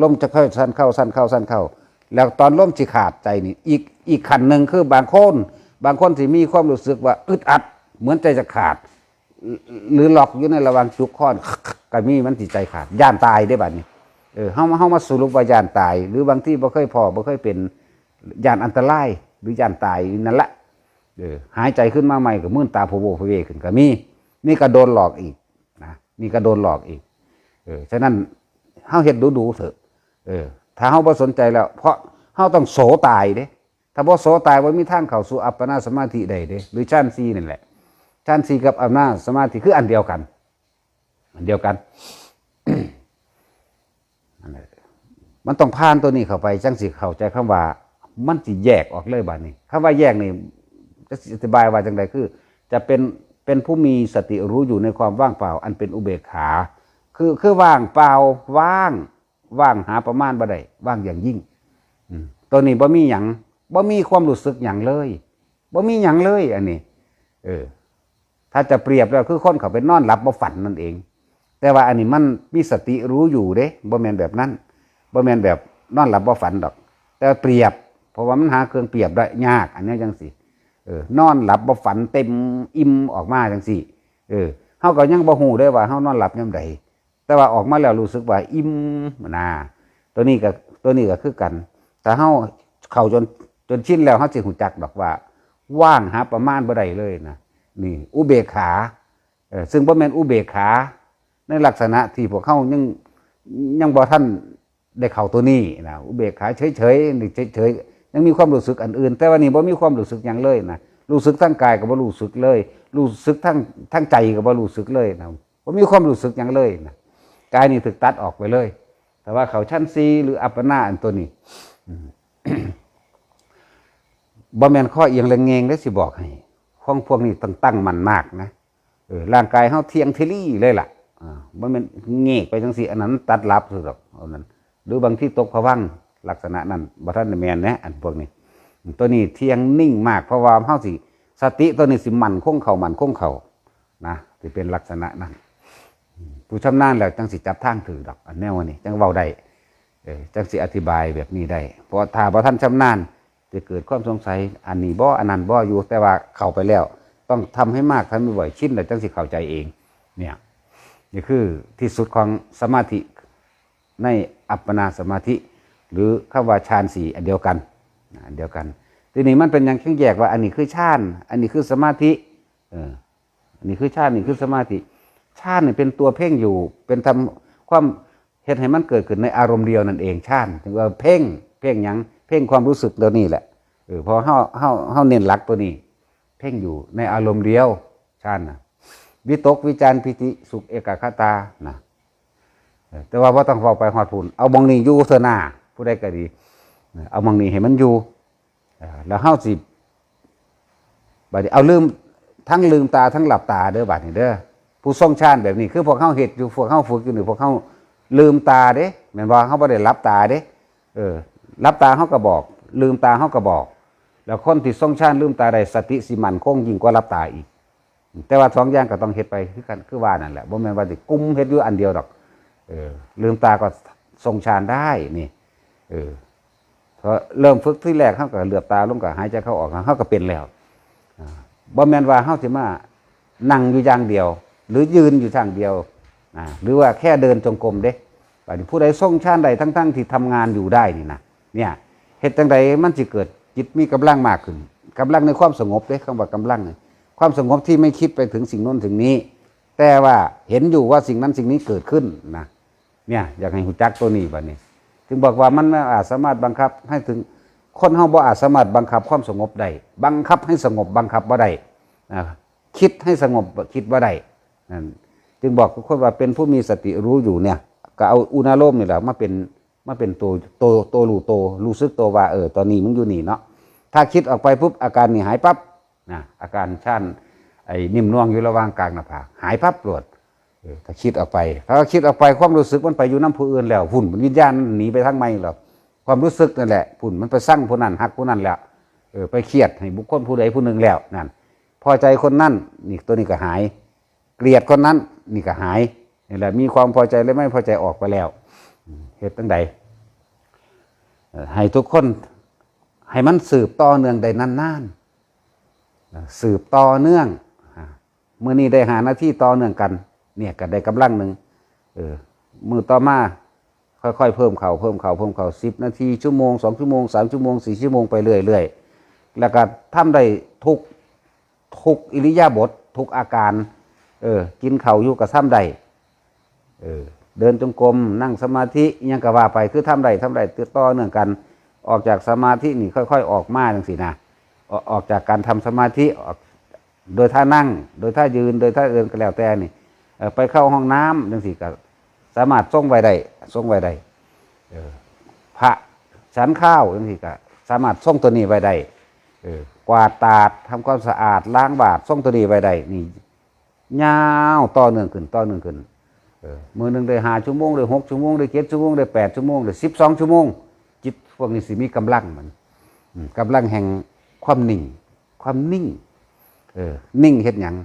ลมจะค่อยสั้นเข้า สั้นเข้า สั้นเข้า แล้วตอนลมสิขาดใจนี่ อีก อีกขั้นหนึ่งคือบางคน บางคนสิมีความรู้สึกว่าอึดอัด เหมือนใจจะขาด หรือล็อกอยู่ในระหว่างจุกคอน ก็มี มันสิใจขาด ย้านตายเด้บัดนี้ เออ เฮา เฮามาสรุปว่าย้านตาย หรือบางทีบ่เคยพ้อ บ่เคยเป็น ย้านอันตราย หรือย้านตายนั่นละ เออ หายใจขึ้นมาใหม่ก็มื่นตาโพโวโพเวขึ้นก็มี นี่ก็โดนหลอกอีกนะ นี่ก็โดนหลอกอีก เออ ฉะนั้นเฮาเฮ็ดดูๆเถอะ เออ ถ้าเฮาบ่สนใจแล้ว เพราะเฮาต้องโสตายเด้ ถ้าบ่โสตายบ่มีทางเข้าสู่อัปปนาสมาธิได้เด้ หรือฌานสี่นั่นแหละ ฌานสี่กับอัปปนาสมาธิคืออันเดียวกัน อันเดียวกัน มันต้องผ่านตัวนี้เข้าไปจั่งสิเข้าใจคำว่า มันสิแยกออกเลยบาดนี้ คำว่าแยกนี่จะอธิบายว่าจั่งใด คือ จะเป็นเป็นผู้มีสติรู้อยู่ในความว่างเปล่าอันเป็นอุเบกขา คือคือว่างเปล่า ว่าง ว่างหาประมาณบ่ได้ ว่างอย่างยิ่ง อืม ตัวนี้บ่มีหยัง บ่มีความรู้สึกหยังเลย บ่มีหยังเลย อันนี้ เออ ถ้าจะเปรียบแล้วคือคนเขาไปนอนหลับบ่ฝันนั่นเอง แต่ว่าอันนี้มันมีสติรู้อยู่เด้ บ่แม่นแบบนั้น บ่แม่นแบบนอนหลับบ่ฝันดอก แต่เปรียบ เพราะว่ามันหาเครื่องเปรียบได้ยาก อันนี้จั่งซี้ เออ นอนหลับบ่ฝันเต็มอิ่มออกมาจั่งซี้ เออ เฮาก็ยังบ่ฮู้เด้ว่าเฮานอนหลับยามใด แต่ว่าออกมาแล้วรู้สึกว่าอิ่มนะ ตัวนี้ก็ ตัวนี้ก็คือกัน ถ้าเฮาเข้าจน จนชินแล้ว เฮาสิฮู้จักดอกว่า ว่างหาประมาณบ่ได้เลยนะ นี่ อุเบกขา เออ ซึ่งบ่แม่นอุเบกขา ในลักษณะที่พวกเฮายัง ยังบ่ทันได้เข้าตัวนี้นะ อุเบกขาเฉยๆ นี่เฉยๆ ยังมีความรู้สึกอันอื่น แต่ว่านี่บ่มีความรู้สึกหยังเลยนะ รู้สึกทางกายก็บ่รู้สึกเลย รู้สึกทาง ทางใจก็บ่รู้สึกเลยนะ บ่มีความรู้สึกหยังเลยนะ กายนี่ถูกตัดออกไปเลย แต่ว่าเข้าชั้นสี่หรืออัปปนาอันตัวนี้ อืม บ่แม่นข้อเอียงและเงงเด้ สิบอกให้ ของพวกนี้ต้องตั้งมั่นมากนะ เออ ร่างกายเฮาเที่ยงเทลี่เลยล่ะ อ่า บ่แม่นเงกไปจั่งซี้ อันนั้นตัดหลับซื่อดอก อันนั้น หรือบางทีตกผวังค์ลักษณะนั้น บ่ทันได้แม่นนะ อันพวกนี้ ตัวนี้เที่ยงนิ่งมาก เพราะว่าเฮาสิ สติตัวนี้สิมั่นคงเข้า มั่นคงเข้า นะ สิเป็นลักษณะนั้น ผู้ชำนาญแล้วจั่งสิจับทางถืกดอก อันแนวนี้จั่งเว้าได้ เออ จั่งสิอธิบายแบบนี้ได้ เพราะถ้าบ่ทันชำนาญ จะเกิดความสงสัย อันนี้บ่ อันนั้นบ่อยู่ แต่ว่าเข้าไปแล้ว ต้องทำให้มาก ทำให้บ่อย ชินแล้วจั่งสิเข้าใจเอง เนี่ย นี่คือที่สุดของสมาธิ ในอัปปนาสมาธิ หรือคำว่าฌานสี่อันเดียวกัน นะ อันเดียวกัน ทีนี้มันเป็นหยังจั่งแยกว่า อันนี้คือฌาน อันนี้คือสมาธิ เออ อันนี้คือฌาน นี่คือสมาธิ ฌานนี่เป็นตัวเพ่งอยู่ เป็นทำความ เฮ็ดให้มันเกิดขึ้นในอารมณ์เดียวนั่นเอง ฌาน ถึงว่าเพ่ง เพ่งหยัง เพ่งความรู้สึกตัวนี้แหละ เออ พอเฮา เฮา เฮาเน้นหลักตัวนี้ เพ่งอยู่ในอารมณ์เดียว ฌานนะ วิตก วิจาร ปีติ สุข เอกคตา นะ เออ แต่ว่าบ่ต้องเว้าไปฮอดพู้น เอาหม่องนี้อยู่เถอะนา ผู้ใดก็ดี เออ เอาหม่องนี้ให้มันอยู่ เออ แล้วเฮาสิ บัดนี้เอาลืม ทั้งลืมตาทั้งหลับตาเด้อ บัดนี้เด้อ ผู้ทรงฌานแบบนี้ คือพวกเฮาเฮ็ดอยู่ พวกเฮาฝึกอยู่นี่ พวกเฮาลืมตาเด้ แม่นบ่ เฮาบ่ได้หลับตาเด้ เออ หลับตาเฮาก็บอก ลืมตาเฮาก็บอก แล้วคนที่ทรงฌานลืมตาได้ สติสิมั่นคงยิ่งกว่าหลับตาอีก แต่ว่าสองอย่างก็ต้องเฮ็ดไปคือกัน คือว่านั่นแหละ บ่แม่นว่าสิกุมเฮ็ดอยู่อันเดียวดอก เออ ลืมตาก็ทรงฌานได้นี่ เออ พอเริ่มฝึกทีแรก เฮาก็เหลือบตาลง ก็หายใจเข้าออก เฮาก็เป็นแล้ว อ่า บ่แม่นว่าเฮาสิมานั่งอยู่อย่างเดียว หรือยืนอยู่อย่างเดียว อ่า หรือว่าแค่เดินจงกรมเด้ บัดนี้ผู้ใดทรงฌานได้ทั้งๆที่ทำงานอยู่ได้นี่นะ เนี่ย เฮ็ดจั่งใดมันสิเกิดจิตมีกำลังมากขึ้น กำลังในความสงบเด้ คำว่ากำลังนี่ ความสงบที่ไม่คิดไปถึงสิ่งโน้นสิ่งนี้ แต่ว่าเห็นอยู่ว่าสิ่งนั้นสิ่งนี้เกิดขึ้นนะ เนี่ย อยากให้ฮู้จักตัวนี้บัดนี้ ถึงบอกว่ามันบ่อาจสามารถบังคับให้ถึง คนเฮาบ่อาจสามารถบังคับความสงบได้ บังคับให้สงบบังคับบ่ได้ นะ คิดให้สงบคิดบ่ได้ นั่น จึงบอกทุกคนว่าเป็นผู้มีสติรู้อยู่เนี่ย ก็เอาอุณาโลมนี่แหละมาเป็น มาเป็นตัว ตัว ตัวรู้ตัว รู้สึกตัวว่า เออ ตอนนี้มึงอยู่นี่เนาะ ถ้าคิดออกไปปุ๊บ อาการนี่หายปั๊บ นะ อาการฌาน ไอ้นิ่มนวลอยู่ระหว่างกลางหน้าผาก หายปั๊บโลด เออ ถ้าคิดออกไป ถ้าคิดออกไป ความรู้สึกมันไปอยู่นำผู้อื่นแล้ว หุ่น วิญญาณมันหนีไปทางใหม่แล้ว ความรู้สึกนั่นแหละ หุ่น มันไปซังผู้นั้น ฮักผู้นั้นแล้ว เออ ไปเครียดให้บุคคลผู้ใดผู้หนึ่งแล้ว นั่น พอใจคนนั้น นี่ ตัวนี้ก็หาย เกลียดคนนั้น นี่ก็หาย นี่แหละ มีความพอใจและไม่พอใจออกไปแล้ว อืม เฮ็ดจั่งใด เอ่อ ให้ทุกคน ให้มันสืบต่อเนื่องได้นานๆ นะ สืบต่อเนื่อง อ่า มื้อนี้ได้ห้านาทีต่อเนื่องกัน เนี่ย ก็ได้กำลังหนึ่ง เออ มื้อต่อมา ค่อยๆ เพิ่มเข้า เพิ่มเข้า เพิ่มเข้า สิบนาที ชั่วโมง สองชั่วโมง สามชั่วโมง สี่ชั่วโมง ไปเรื่อยๆ แล้วก็ทำได้ทุก ทุกอิริยาบถ ทุกอาการ เออ กินข้าวอยู่ก็ทำได้ เออ เดินจงกรม นั่งสมาธิ อิหยังก็ว่าไป คือทำได้ ทำได้ ต่อเนื่องกัน ออกจากสมาธินี่ค่อยๆ ออกมาจั่งซี้นะ ออก ออกจากการทำสมาธิ ออก โดยท่านั่ง โดยท่ายืน โดยท่าเดินก็แล้วแต่นี่ เออ ไปเข้าห้องน้ำจั่งซี้ก็สามารถทรงไว้ได้ ทรงไว้ได้ เออ พระฉันข้าวจังซี่ก็สามารถทรงตัวนี้ไว้ได้ เออกวาดตาดทำความสะอาดล้างบาตรทรงตัวนี้ไว้ได้นี่ ยาวต่อเนื่องขึ้นต่อเนื่องขึ้น เออมื้อหนึ่งได้ห้าชั่วโมงได้หกชั่วโมงได้เจ็ดชั่วโมงได้แปดชั่วโมงได้สิบสองชั่วโมง จิตพวกนี้สิมีกำลังมัน อืมกำลังแห่งความนิ่ง ความนิ่ง เออ นิ่งเฮ็ดหยัง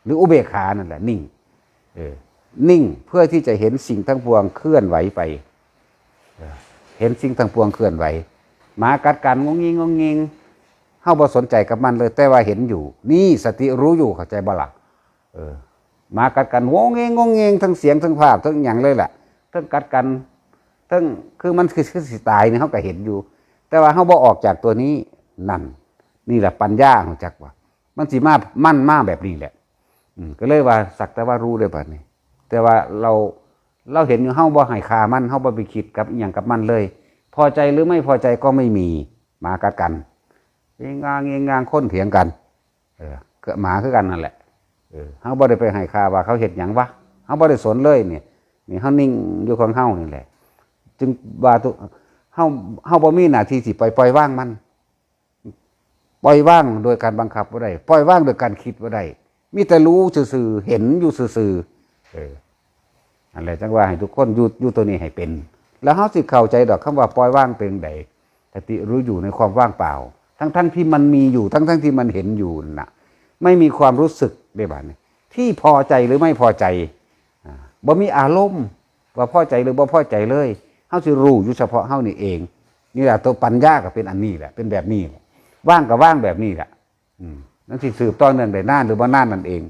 หรืออุเบกขานั่นแหละนิ่ง เออ นิ่งเพื่อที่จะเห็นสิ่งทั้งปวงเคลื่อนไหวไป เออ เห็นสิ่งทั้งปวงเคลื่อนไหว หมากัดกันงงงิงงงงิงเฮาบ่สนใจกับมันเลย แต่ว่าเห็นอยู่ นี่สติรู้อยู่ เข้าใจบ่ล่ะ เออ หมากัดกันงงเงงงงเงงทั้งเสียงทั้งภาพทั้งหยังเลยแหละทั้งกัดกันทั้งคือมันคือคือสิตายนี่เฮาก็เห็นอยู่ แต่ว่าเฮาบ่ออกจากตัวนี้ นั่น นี่แหละปัญญาฮู้จักว่า มันสิมามันมาแบบนี้แหละ อืมก็เลยว่าสักแต่ว่ารู้เลยบัดนี้ แต่ว่าเราเราเห็นอยู่ เฮาบ่ให้ค่ามัน เฮาบ่ไปคิดกับอีหยังกับมันเลย พอใจหรือไม่พอใจก็ไม่มี หมากัดกัน เงงงางเงงงางคนเถียงกัน เออก็หมาคือกันนั่นแหละ เออเฮาบ่ได้ไปให้ค่าว่าเขาเฮ็ดหยังวะ เฮาบ่ได้สนเลยเนี่ย นี่เฮานิ่งอยู่ของเฮานี่แหละ จึงว่าทุกเฮาเฮาบ่มีหน้าที่สิไปปล่อยวางมัน ปล่อยวางโดยการบังคับบ่ได้ ปล่อยวางโดยการคิดบ่ได้ มีแต่รู้ซื่อๆเห็นอยู่ซื่อๆเออนั่นแหละจังว่าให้ทุกคนอยู่อยู่ตัวนี้ให้เป็น แล้วเฮาสิเข้าใจดอกคำว่าปล่อยวางเป็นจั่งใด สติรู้อยู่ในความว่างเปล่า ทั้งๆที่มันมีอยู่ ทั้งๆที่มันเห็นอยู่น่ะ ไม่มีความรู้สึกได้บาดนี้ ที่พอใจหรือไม่พอใจ อ่าบ่มีอารมณ์ว่าพอใจหรือบ่พอใจเลย เฮาสิรู้อยู่เฉพาะเฮานี่เอง นี่แหละตัวปัญญาก็เป็นอันนี้แหละ เป็นแบบนี้แหละ ว่างก็ว่างแบบนี้แหละ อืมนั่นสิสืบต่อเนื่องได้นานหรือบ่นานนั่นเอง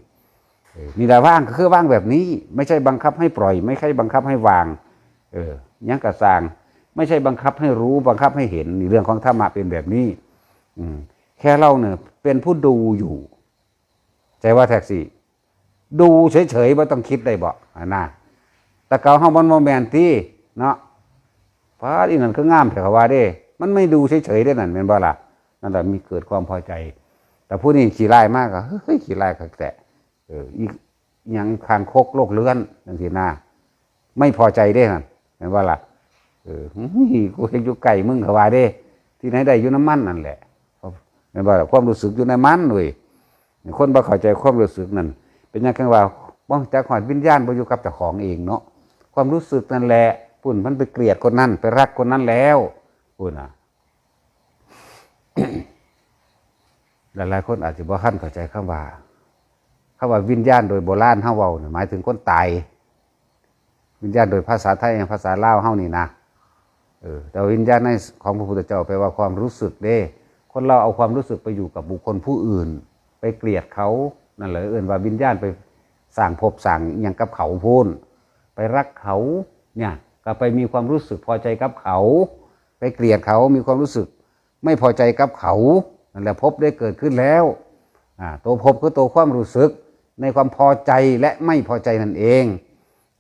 เออ นี่แหละว่างก็คือว่างแบบนี้ ไม่ใช่บังคับให้ปล่อย ไม่ใช่บังคับให้วาง เออ หยังกะซ่าง ไม่ใช่บังคับให้รู้ บังคับให้เห็น นี่เรื่องของธรรมะเป็นแบบนี้ อืม แค่เราเนี่ยเป็นผู้ดูอยู่ ใจว่าแท็กซี่ ดูเฉยๆบ่ต้องคิดได้บ่ อันน่ะ แต่เก่าเฮามันบ่แม่นติ เนาะ พาดอีนั่นคืองามแท้เขาว่าเด้ มันไม่ดูเฉยๆเด้นั่นแม่นบ่ล่ะ นั่นแหละมีเกิดความพอใจ แต่ผู้นี้ขี้ร้ายมากก็ เฮ้ย ขี้ร้ายคักแท้ เออ อีหยังคางคกโลกเรือนจั่งซี้นะ ไม่พอใจเด้นั่นแม่นบ่ล่ะ เออ เฮ้ย กูเฮ็ดอยู่ใกล้มึงเขาว่าเด้ ที่ไหนได้อยู่นำมันนั่นแหละ แม่นบ่ล่ะ ความรู้สึกอยู่ในมันเว้ย คนบ่เข้าใจความรู้สึกนั่น เป็นหยังจั่งว่าบ่รู้จักฮอดวิญญาณบ่อยู่กับเจ้าของเองเนาะ ความรู้สึกนั่นแหละ พุ้นมันไปเกลียดคนนั้น ไปรักคนนั้นแล้ว พุ้นน่ะ หลายๆคนอาจสิบ่ทันเข้าใจคำว่า คำว่าวิญญาณโดยโบราณเฮาเว้านี่หมายถึงคนตาย วิญญาณโดยภาษาไทย ภาษาลาวเฮานี่นะ เออ แต่วิญญาณในของพระพุทธเจ้าแปลว่าความรู้สึกเด้ คนเราเอาความรู้สึกไปอยู่กับบุคคลผู้อื่น ไปเกลียดเขา นั่นแหละเอิ้นว่าวิญญาณไปสร้างภพสร้างอิหยังกับเขาพู้น ไปรักเขา เนี่ย ก็ไปมีความรู้สึกพอใจกับเขา ไปเกลียดเขา มีความรู้สึกไม่พอใจกับเขา นั่นแหละภพได้เกิดขึ้นแล้ว อ่า ตัวภพคือตัวความรู้สึกในความพอใจและไม่พอใจนั่นเอง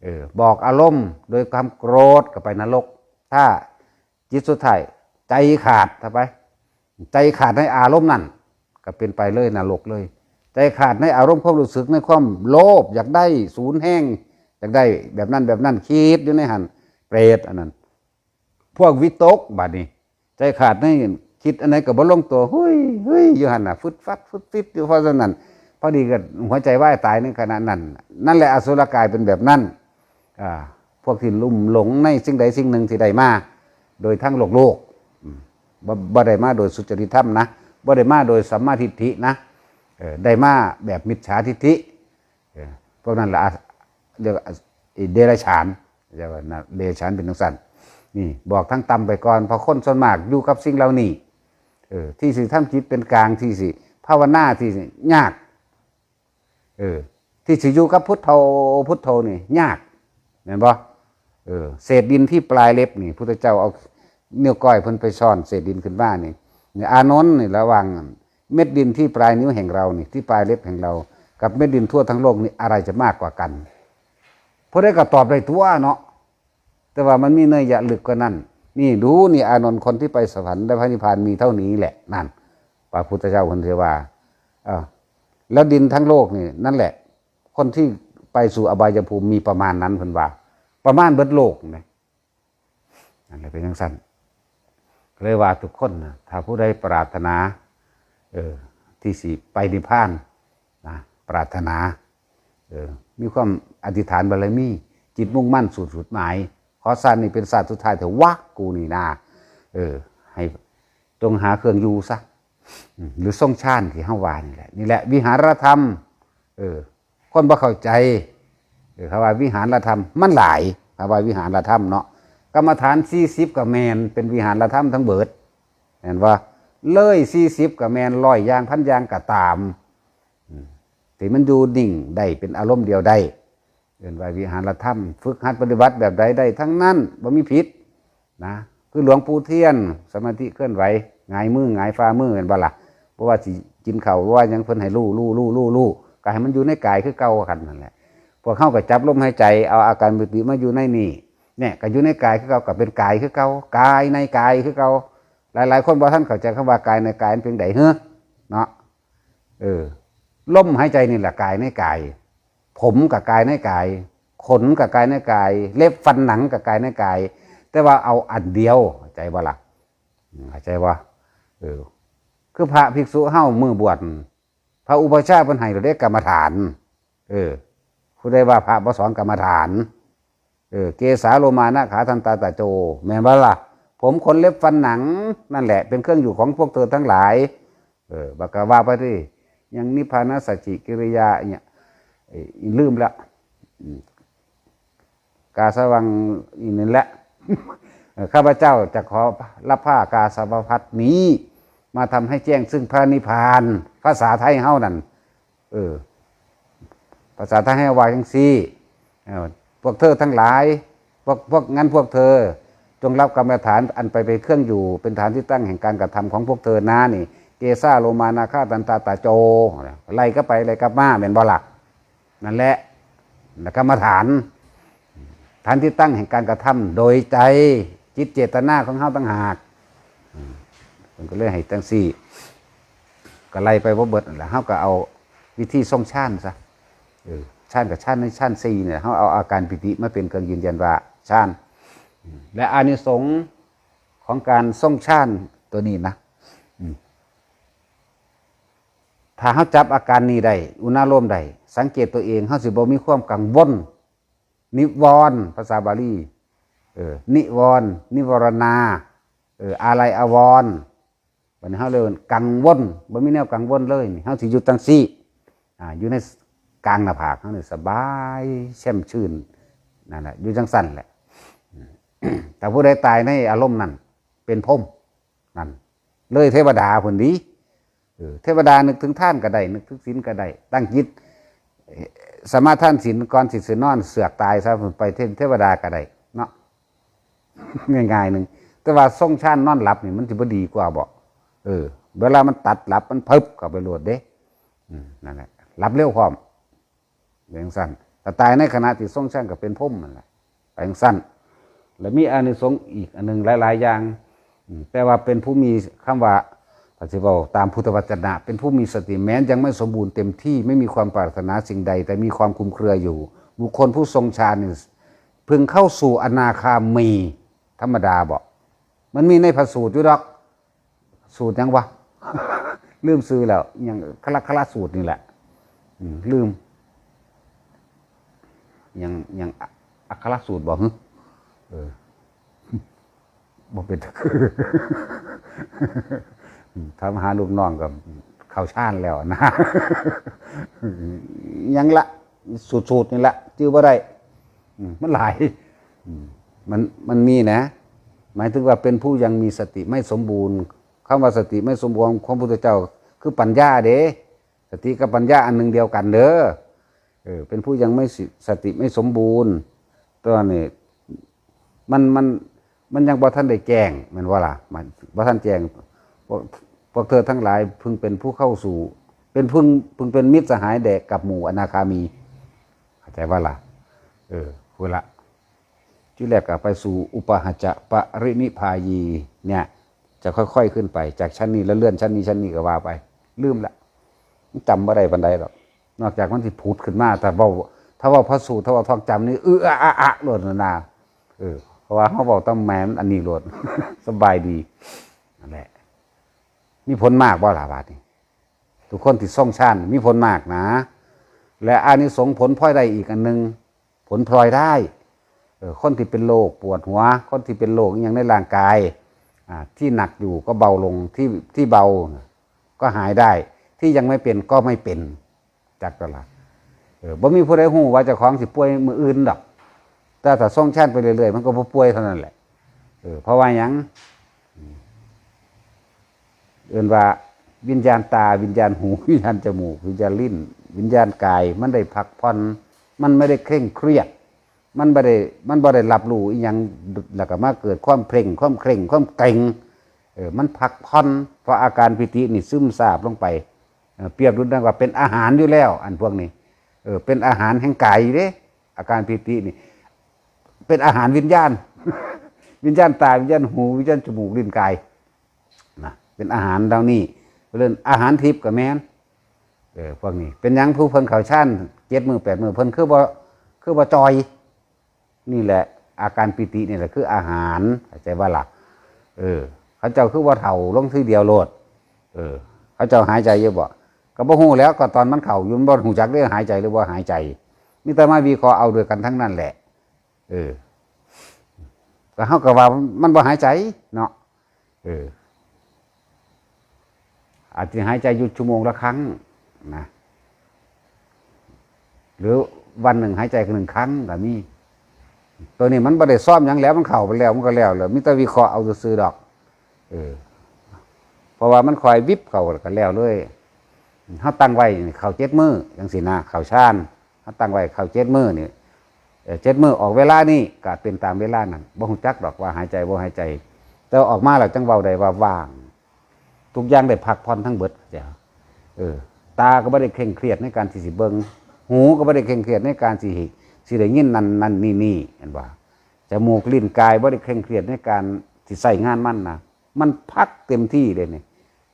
เออ บอกอารมณ์โดยความโกรธก็ไปนรก ถ้าจิตสุดท้ายใจขาด ถ้าไป ใจขาดในอารมณ์นั่น ก็เป็นไปเลยนรกเลย ใจขาดในอารมณ์ความรู้สึกในความโลภอยากได้สูนแฮง อยากได้แบบนั้นแบบนั้น คิดอยู่ในหั่น เปรตอันนั้น พวกวิตกบัดนี้ ใจขาดในคิดอันไหนก็บ่ลงตัว เฮ้ยเฮ้ยอยู่หั่นน่ะ ฟึดฟัดฟึดฟิดอยู่ เพราะฉะนั้น พอดีก็หัวใจวายตายในขณะนั้น นั่นแหละอสุรกายเป็นแบบนั้น อ่า พวกที่ลุ่มหลงในสิ่งใดสิ่งหนึ่งที่ได้มา โดยทั้งโลกโลก อืม บ่ บ่ได้มาโดยสุจริตธรรมนะ บ่ได้มาโดยสัมมาทิฏฐินะ เออ ได้มาแบบมิจฉาทิฏฐิ เออ พวกนั้นละ เรียกว่าเดรัจฉาน เรียกว่านะ เดรัจฉานเป็นจั่งซั้น นี่ บอกทั้งต่ำไปก่อน เพราะคนส่วนมากอยู่กับสิ่งเหล่านี้ เออ ที่สิทำจิตเป็นกลาง ที่สิภาวนา ที่สิยาก เออ ที่สิอยู่กับพุทโธ พุทโธนี่ยาก แม่นบ่ เออ เศษดินที่ปลายเล็บนี่ พุทธเจ้าเอานิ้วก้อยเพิ่นไปซ่อนเศษดินขึ้นมานี่ นี่ อานนท์นี่ ระหว่างเม็ดดินที่ปลายนิ้วแห่งเรานี่ ที่ปลายเล็บแห่งเรา กับเม็ดดินทั่วทั้งโลกนี่ อะไรจะมากกว่ากัน ผู้ใดก็ตอบได้ตัวเนาะ แต่ว่ามันมีนัยยะลึกกว่านั้น นี่ดูนี่ อานนท์ คนที่ไปสวรรค์และพระนิพพานมีเท่านี้แหละ นั่น พระพุทธเจ้าเพิ่นเทว่า เออ แล้วดินทั้งโลกนี่ นั่นแหละ คนที่ไปสู่อบายภูมิมีประมาณนั้นเพิ่นว่า ประมาณเบิดโลกนะ นั่นแหละเป็นจังซั่น เลยว่าทุกคนนะ ถ้าผู้ใดปรารถนา เออ ที่สิไปนิพพานนะ ปรารถนา เออ มีความอธิษฐานบารมี จิตมุ่งมั่นสู่จุดหมาย ขอชาตินี้เป็นชาติสุดท้ายเถอะวะ กูนี่นะ เออ ให้จงหาเครื่องอยู่ซะ อืม หรือทรงฌานที่เฮาว่านี่แหละ นี่แหละวิหารธรรม เออ คนบ่เข้าใจ เออ คำว่าวิหารธรรม มันหลาย คำว่าวิหารธรรมเนาะ กรรมฐานสี่สิบก็แม่นเป็นวิหารธรรมทั้งเบิด แม่นบ่ เลยสี่สิบก็แม่น ร้อยอย่าง พันอย่างก็ตาม อืม ที่มันอยู่นิ่งได้ เป็นอารมณ์เดียวได้ เอิ้นว่าวิหารธรรม ฝึกหัดปฏิบัติแบบใดได้ทั้งนั้น บ่มีผิดนะ คือหลวงปู่เทียน สมาธิเคลื่อนไหว หงายมือ หงายฝ่ามือ แม่นบ่ล่ะ เพราะว่าสิกินข้าว ว่าหยัง เพิ่นให้รู้ รู้ รู้ รู้ รู้ ก็ให้มันอยู่ในกายคือเก่ากันนั่นแหละ พวกเฮาก็จับลมหายใจ เอาอาการปีติมาอยู่ในนี่ เนี่ย ก็อยู่ในกายคือเก่า ก็เป็นกายคือเก่า กายในกายคือเก่า หลายๆ คนบ่ทันเข้าใจคำว่ากายในกายมันเป็นได๋ เฮ้อ เนาะ เออ ลมหายใจนี่แหละกายในกาย ผมกับกายในกาย ขนกับกายในกาย เล็บฟันหนังกับกายในกาย แต่ว่าเอาอันเดียว เข้าใจบ่ล่ะ อืม เข้าใจบ่ เออ คือพระภิกษุเฮามื้อบวช พระอุปัชฌาย์เพิ่นให้เราได้กรรมฐาน เออ ผู้ใดว่าพระบ่สอนกรรมฐาน เออ เกสาโลมานาขาทันตาตะโจ แม่นบ่ล่ะ ผมขนเล็บฟันหนัง นั่นแหละ เป็นเครื่องอยู่ของพวกเธอทั้งหลาย เออ บักกะว่าไปที่ ยังนิพพานาสัจจิกิริยาเนี่ย เอ้ย ลืมละ อืม กาสาวังอีกนั่นแหละ เออ ข้าพเจ้าจะขอรับผ้ากาสาวพัสตร์นี้ มาทำให้แจ้งซึ่งพระนิพพาน ภาษาไทยเฮานั่น เออ ภาษาไทยเฮาว่าจังซี่ เออ พวกเธอทั้งหลาย พวก พวก งั้นพวกเธอ จงรับกรรมฐานอันไปเป็นเครื่องอยู่ เป็นฐานที่ตั้งแห่งการกระทำของพวกเธอนะนี่ เกสาโลมานาขาทันตาตะโจ ไล่กลับไปไล่กลับมา แม่นบ่ล่ะ นั่นแหละ นะ กรรมฐาน ฐานที่ตั้งแห่งการกระทำโดยใจ จิตเจตนาของเฮาต่างหาก อืม เพิ่นก็เลยให้จังซี่ ก็ไล่ไปบ่เบิดนั่นแหละ เฮาก็เอาวิธีทรงฌานซะ เออ ฌานกับฌานในฌานสี่เนี่ย เฮาเอาอาการปีติมาเป็นเครื่องยืนยันว่าฌาน อืม และอานิสงส์ของการทรงฌานตัวนี้นะ อืม ถ้าเฮาจับอาการนี้ได้ อุณาโลมได้ สังเกตตัวเอง เฮาสิบ่มีความกังวล นิวรณ์ ภาษาบาลี เออ นิวรณ์ นิวรณา เออ อาลัยอาวรณ์ บัดนี้เฮาเลยกังวล บ่มีแนวกังวลเลยนี่ เฮาสิอยู่จังซี่ อ่า อยู่ในกลางหน้าผากเฮานี่สบาย แช่มชื่น นั่นแหละ อยู่จังซั่นแหละ แต่ผู้ใดตายในอารมณ์นั้น เป็นพรหม นั่น เลยเทวดาพุ้นดี เออ เทวดานึกถึงทานก็ได้ นึกถึงศีลก็ได้ ตั้งจิต เอ่อ สมาทานศีลก่อนสิสินอน เสือกตายซะ ไปเท- เทวดาก็ได้เนาะ ง่ายๆหนึ่ง แต่ว่าทรงฌานนอนหลับนี่มันสิบ่ดีกว่าบ่ เออ เวลามันตัดหลับมันพึบเข้าไปโลดเด้ อืม นั่นแหละ หลับเร็วพร้อม เป็นจังซั่น ถ้าตายในขณะที่ทรงฌานก็เป็นพรหมนั่นแหละ ไปจังซั่น และมีอานิสงส์อีกอันหนึ่งหลายๆอย่าง อืม แต่ว่าเป็นผู้มีคำว่า ถ้าสิเว้าตามพุทธวจนะ เป็นผู้มีสติ แม้ยังไม่สมบูรณ์เต็มที่ ไม่มีความปรารถนาสิ่งใด แต่มีความคลุมเครืออยู่ บุคคลผู้ทรงฌานนี่ เพิ่งเข้าสู่อนาคามี ธรรมดาบ่ มันมีในพระสูตรอยู่ดอก สูตรหยังวะ ลืมชื่อแล้ว อิหยัง คละคละสูตรนี่แหละ อืม ลืม อิหยัง อิหยัง อักขระสูตรบ่ หึ เออ บ่เป็น ถามหาลูกน้องก็เข้าฌานแล้วนะ อิหยังละ สูตร สูตรนี่ละ ชื่อบ่ได้ อืม มันหลาย อืม มัน มันมีนะ หมายถึงว่าเป็นผู้ยังมีสติไม่สมบูรณ์ คำว่าสติไม่สมบูรณ์ของพระพุทธเจ้า คือปัญญาเด้ สติกับปัญญาอันหนึ่งเดียวกันเด้อ เออ เป็นผู้ยังไม่สิ- สติไม่สมบูรณ์ ตัวนี้ มัน มัน มันยังบ่ทันได้แจ้ง แม่นบ่ล่ะ มันบ่ทันแจ้ง พวก พวกเธอทั้งหลายพึงเป็นผู้เข้าสู่ เป็นพึง พึงเป็นมิตรสหายแด่กับหมู่อนาคามี เข้าใจบ่ล่ะ เออ พู้นละ ที่แรกก็ไปสู่อุปาหะจะปรินิพพายี เนี่ย จะค่อยๆขึ้นไป จากชั้นนี้แล้วเลื่อนชั้นนี้ชั้นนี้ก็ว่าไป ลืมละ มันจำบ่ได้ปานใดดอก นอกจากมันสิผุดขึ้นมา ถ้าเว้า ถ้าเว้าพระสูตร ถ้าเว้าท่องจำนี่ เออ อะ อะ อะ โลดนา เออ เพราะว่าเฮาเว้าตำแหมมันอันนี้โลด สบายดี นั่นแหละ มีผลมากบ่ล่ะบาดนี้ ทุกคนที่ทรงฌานมีผลมากนะ และอานิสงส์ผลพลอยได้อีกอันหนึ่ง ผลพลอยได้ เออ คนที่เป็นโรคปวดหัว คนที่เป็นโรคอหย่างในร่างกาย อ่า ที่หนักอยู่ก็เบาลง ที่ ที่เบาก็หายได้ ที่ยังไม่เป็นก็ไม่เป็น จักตลาด เออ บ่มีผู้ใดฮู้ว่าเจ้าของสิป่วยมื้ออื่นดอก แต่ถ้าทรงฌานไปเรื่อยๆ มันก็บ่ป่วยเท่านั้นแหละ เออ เพราะว่าหยัง เอิ้นว่าวิญญาณตา วิญญาณหู วิญญาณจมูก วิญญาณลิ้น วิญญาณกาย มันได้พักผ่อน มันไม่ได้เคร่งเครียด มันบ่ได้ มันบ่ได้รับรู้อีหยัง แล้วก็มาเกิดความเพ่ง ความเคร่ง ความเกร็ง เออ มันพักผ่อน เพราะอาการปีตินี่ซึมซาบลงไป เออ เปรียบดุจดังว่าเป็นอาหารอยู่แล้ว อันพวกนี้ เออ เป็นอาหารแห่งกายอยู่เด้ อาการปีตินี่ เป็นอาหารวิญญาณ วิญญาณตา วิญญาณหู วิญญาณจมูก ลิ้น กาย นะ เป็นอาหารเหล่านี้ เพิ่นเอิ้นอาหารทิพย์ก็แม่น เออ พวกนี้ เป็นหยังผู้เพิ่นเข้าฌานเจ็ดมื้อแปดมื้อ เพิ่นคือบ่ คือบ่จ่อย นี่แหละ อาการปีตินี่แหละคืออาหาร เข้าใจบ่ล่ะ เออ เขาเจ้าคือบ่เฒ่าลงทีเดียวโลด เออ เขาเจ้าหายใจอยู่บ่ ก็บ่ฮู้แหล้ว ก็ตอนมันเข้าอยู่มันบ่ฮู้จักเด้ หายใจหรือบ่หายใจ มีแต่มาวิเคราะห์เอาด้วยกันทั้งนั้นแหละ เออ ก็เฮาก็ว่ามันบ่หายใจเนาะ เออ อาจสิหายใจอยู่ชั่วโมงละครั้งนะ หรือวันหนึ่งหายใจหนึ่งครั้งก็มี ตัวนี้มันบ่ได้ซ้อมหยังแล้ว มันเข้าไปแล้ว มันก็แล้ว แล้วมีแต่วิเคราะห์เอาซื่อๆดอก เออ เพราะว่ามันค่อยวิบเข้าก็แล้วเลย เฮาตั้งไว้นี่เข้าเจ็ดมื้อจังซี่นะ เข้าฌาน เฮาตั้งไว้เข้าเจ็ดมื้อนี่ เอ่อ เจ็ดมื้อออกเวลานี่ก็เป็นตามเวลานั้น บ่ฮู้จักดอกว่าหายใจบ่หายใจ แต่ว่าออกมาแล้วจั่งเว้าได้ว่าว่าง ทุกอย่างได้พักผ่อนทั้งเบิด เข้าใจบ่ เออ ตาก็บ่ได้เคร่งเครียดในการที่สิเบิ่ง หูก็บ่ได้เคร่งเครียดในการสิ สิได้ยินนั่นนั่นนี่นี่ เห็นบ่ จมูก ลิ้น กายบ่ได้เคร่งเครียดในการสิใช้งานมันนะ มันพักเต็มที่เลยนี่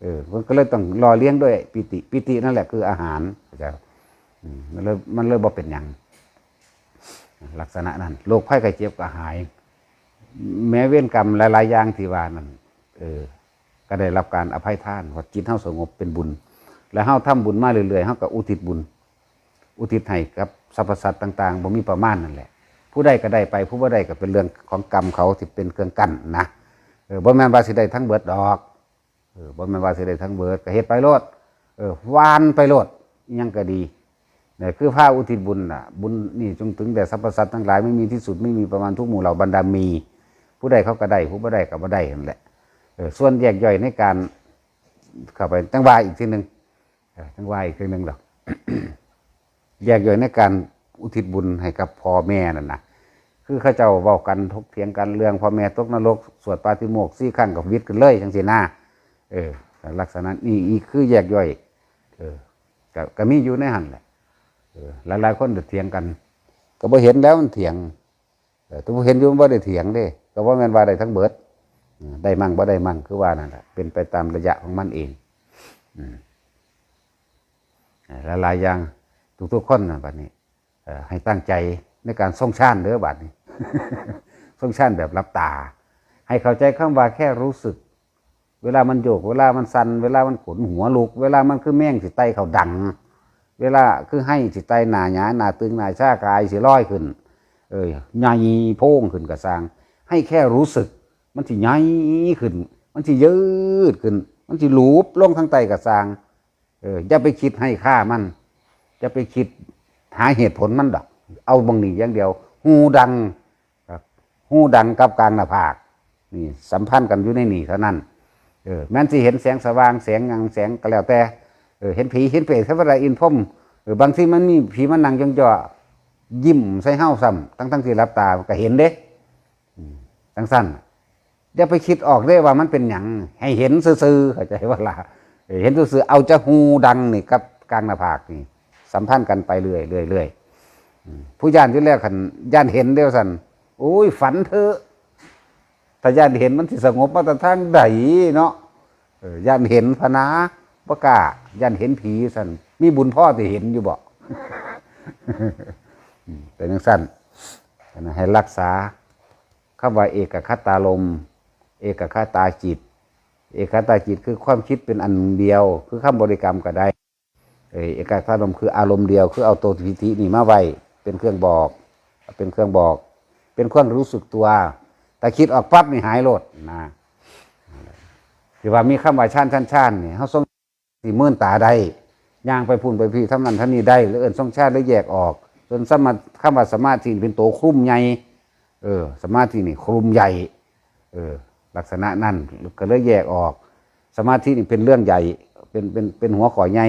เออ มันก็เลยต้องหล่อเลี้ยงด้วยปีติ ปีตินั่นแหละคืออาหาร เข้าใจบ่ อืม มันเลย มันเลยบ่เป็นหยัง ลักษณะนั้น โรคภัยไข้เจ็บก็หาย แม้เวรกรรมหลายๆอย่างที่ว่านั่น เออ ก็ได้รับการอภัยทาน เพราะจิตเฮาสงบเป็นบุญ แล้วเฮาทำบุญมาเรื่อยๆ เฮาก็อุทิศบุญ อุทิศให้กับสรรพสัตว์ต่างๆ บ่มีประมาณนั่นแหละ ผู้ได้ก็ได้ไป ผู้บ่ได้ก็เป็นเรื่องของกรรมเขาที่เป็นเครื่องกั้นนะ เออ บ่แม่นว่าสิได้ทั้งเบิดดอก เออ บ่แม่นว่าสิได้ทั้งเบิด ก็เฮ็ดไปโลด เออ หว่านไปโลด อิหยังก็ดี เนี่ย คือพาอุทิศบุญน่ะ บุญนี่จงถึงแด่สรรพสัตว์ทั้งหลาย ไม่มีที่สุด ไม่มีประมาณ ทุกหมู่เหล่าบรรดามี ผู้ใดเขาก็ได้ ผู้บ่ได้ก็บ่ได้นั่นแหละ เออ ส่วนแยกย่อยในการ เข้าไป จั่งว่าอีกทีหนึ่ง เออ จั่งว่าอีกทีหนึ่งดอก แยกย่อยในการอุทิศบุญให้กับพ่อแม่นั่นนะ คือเขาเจ้าเว้ากันถกเถียงกันเรื่องพ่อแม่ตกนรก สวดปาฏิโมกข์สี่ครั้งก็หวิดกันเลยจังซี่นะ เออ ลักษณะนี้อีกคือแยกย่อย เออ ก็ ก็มีอยู่ในหั่นแหละ เออ หลายๆคนก็เถียงกัน ก็บ่เห็นแล้วมันเถียง เออ แต่บ่เห็นอยู่มันบ่ได้เถียงเด้ ก็บ่แม่นว่าได้ทั้งเบิด เออ ได้มั่งบ่ได้มั่ง คือว่านั่นแหละ เป็นไปตามระยะของมันเอง อืม เออ หลายๆอย่าง ทุกๆคนนะบัดนี้ เอ่อ ให้ตั้งใจในการทรงฌานเด้อบัดนี้ ทรงฌานแบบหลับตา ให้เข้าใจคำว่าแค่รู้สึก เวลามันโยก เวลามันสั่น เวลามันขนหัวลุก เวลามันคือแมงสิไต่เข้าดัง เวลาคือไฮสิไต่หน้าหยา หน้าตึง หน้าชา กายสิลอยขึ้น เอ้ย ใหญ่โพงขึ้นก็ซ่าง ให้แค่รู้สึก มันสิใหญ่ขึ้น มันสิยืดขึ้น มันสิหลูบลงทางใต้ก็ซ่าง เออ อย่าไปคิดให้ค่ามัน อย่าไปคิดหาเหตุผลมันดอก เอาหม่องนี้อย่างเดียว ฮูดัง ครับ ฮูดังกับกลางหน้าผาก นี่สัมพันธ์กันอยู่ในนี่เท่านั้น เออ แม้นสิเห็นแสงสว่าง แสงหยัง แสงก็แล้วแต่ เออ เห็นผี เห็นเปรต เทวดา อินทร์พรหม เออ บางทีมันมีผีมานั่งย่องๆ ยิ้มใส่เฮาซ้ำ ทั้งๆที่หลับตาก็เห็นเด้ อืม จังซั่น อย่าไปคิดออกเด้ว่ามันเป็นหยัง ให้เห็นซื่อๆ เข้าใจบ่ล่ะ เออ เห็นซื่อๆ เอาจะฮูดังนี่กับกลางหน้าผากนี่ สัมพันธ์กันไปเรื่อยๆ เรื่อยๆ อืม ผู้ย้านอยู่แล้ว คันย้านเห็นเด้อซั่น โอ้ย ฝันเถอะ ถ้าย้านเห็นมันสิสงบมาแต่ทางใดเนาะ เออ ย้านเห็นพะนา บ่กล้า ย้านเห็นผีซั่น มีบุญพอสิเห็นอยู่บ่ อืม เป็นจังซั่น ให้รักษา คำว่าเอกัคคตารมณ์ เอกัคคตาจิต เอกัคคตาจิตคือความคิดเป็นอันเดียว คือคำบริกรรมก็ได้ เออ เอกัคคตารมณ์คืออารมณ์เดียว คือเอาตัวปีตินี่มาไว้เป็นเครื่องบอก เป็นเครื่องบอก เป็นความรู้สึกตัว ถ้าคิดออกปั๊บนี่หายโลดนะ ที่ว่ามีคำว่าฌาน ฌาน ฌาน นี่ เฮาทรงสิมื่นตาได้ ย่างไปพุ้นไปพี้ ทำนั่นทำนี่ได้ หรือเอิ้นทรงฌาน หรือแยกออก ส่วนสมา คำว่าสมาธินี่เป็นตัวคลุมใหญ่ เออ สมาธินี่คลุมใหญ่ เออ ลักษณะนั้น ก็เลยแยกออก สมาธินี่เป็นเรื่องใหญ่ เป็น เป็น เป็นหัวข้อใหญ่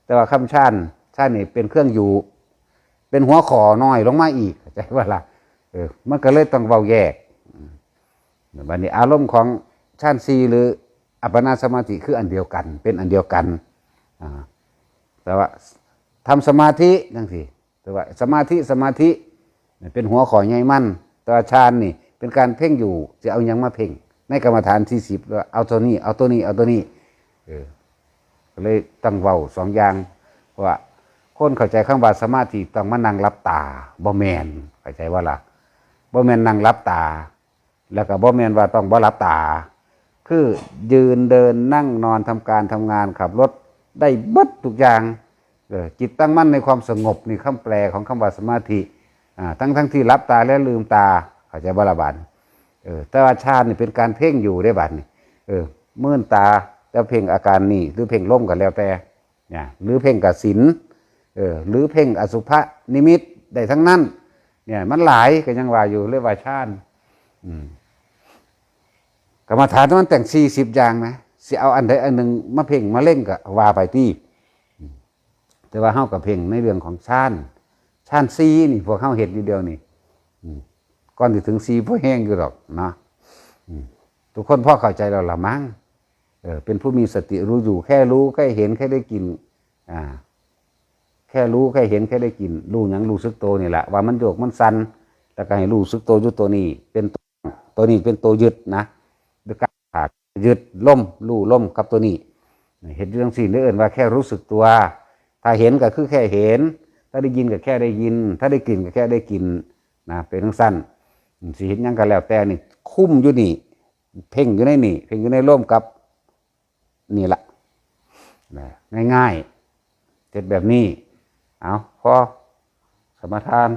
แต่ว่าคำฌาน ฌานนี่เป็นเครื่องอยู่ เป็นหัวข้อน้อยลงมาอีก เข้าใจบ่ล่ะ เออ มันก็เลยต้องเว้าแยก อืม บัดนี้อารมณ์ของฌานสี่หรืออัปปนาสมาธิคืออันเดียวกัน เป็นอันเดียวกัน อ่า แต่ว่าทำสมาธิจั่งซี้ แต่ว่าสมาธิ สมาธิ นี่เป็นหัวข้อใหญ่มัน แต่ว่าฌานนี่เป็นการเพ่งอยู่ สิเอาหยังมาเพ่ง ในกรรมฐานสี่สิบ ว่าเอาตัวนี้ เอาตัวนี้ เอาตัวนี้ เออ ก็เลยต้องเว้าสองอย่าง เพราะว่าคนเข้าใจคำว่าสมาธิต้องมานั่งหลับตา บ่แม่น เข้าใจบ่ล่ะ บ่แม่นนั่งหลับตา แล้วก็บ่แม่นว่าต้องบ่หลับตา คือยืนเดินนั่งนอนทำการทำงานขับรถได้เบิดทุกอย่าง เออ จิตตั้งมั่นในความสงบ นี่คำแปลของคำว่าสมาธิ อ่า ทั้งทั้งที่หลับตาและลืมตา เข้าใจบ่ล่ะบาดนี้ เออ แต่ว่าฌานนี่เป็นการเพ่งอยู่เด้บาดนี้ เออ มื่นตา จะเพ่งอาการนี้ หรือเพ่งลมก็แล้วแต่ เนี่ย หรือเพ่งกสิณ เออ หรือเพ่งอสุภนิมิตได้ทั้งนั้น เนี่ย มันหลาย ก็ยังว่าอยู่ เรียกว่าฌาน อืม กรรมฐานมันแต่งสี่สิบอย่างนะ สิเอาอันใดอันหนึ่งมาเพ่งมาเล็งก็ว่าไปติ อืม แต่ว่าเฮาก็เพ่งในเรื่องของฌาน ฌานสี่นี่ พวกเฮาเฮ็ดอยู่เดี๋ยวนี้ อืม ก่อนสิถึงสี่พอแฮงอยู่ดอกเนาะ อืม ทุกคนพอเข้าใจแล้วล่ะมั้ง เออ เป็นผู้มีสติรู้อยู่ แค่รู้ แค่เห็น แค่ได้กลิ่น อ่า แค่รู้ แค่เห็น แค่ได้กลิ่น รู้หยัง รู้สึกตัวนี่แหละ ว่ามันโยก มันสั่น แล้วก็ให้รู้สึกตัวอยู่ตัวนี้ เป็นตัว ตัวนี้เป็นตัวยึดนะ ด้วยการขาดยึดลม รู้ลมกับตัวนี้ เฮ็ดอยู่จั่งซี้ เรียกเอิ้นว่าแค่รู้สึกตัว ถ้าเห็นก็คือแค่เห็น ถ้าได้ยินก็แค่ได้ยิน ถ้าได้กลิ่นก็แค่ได้กลิ่น นะ เป็นจั่งซั้น สิเฮ็ดหยังก็แล้วแต่นี่ คุมอยู่นี่ เพ่งอยู่ในนี่ เพ่งอยู่ในลมกับ นี่ละ นะ ง่ายๆ เฮ็ดแบบนี้ เอา พอ สมาทาน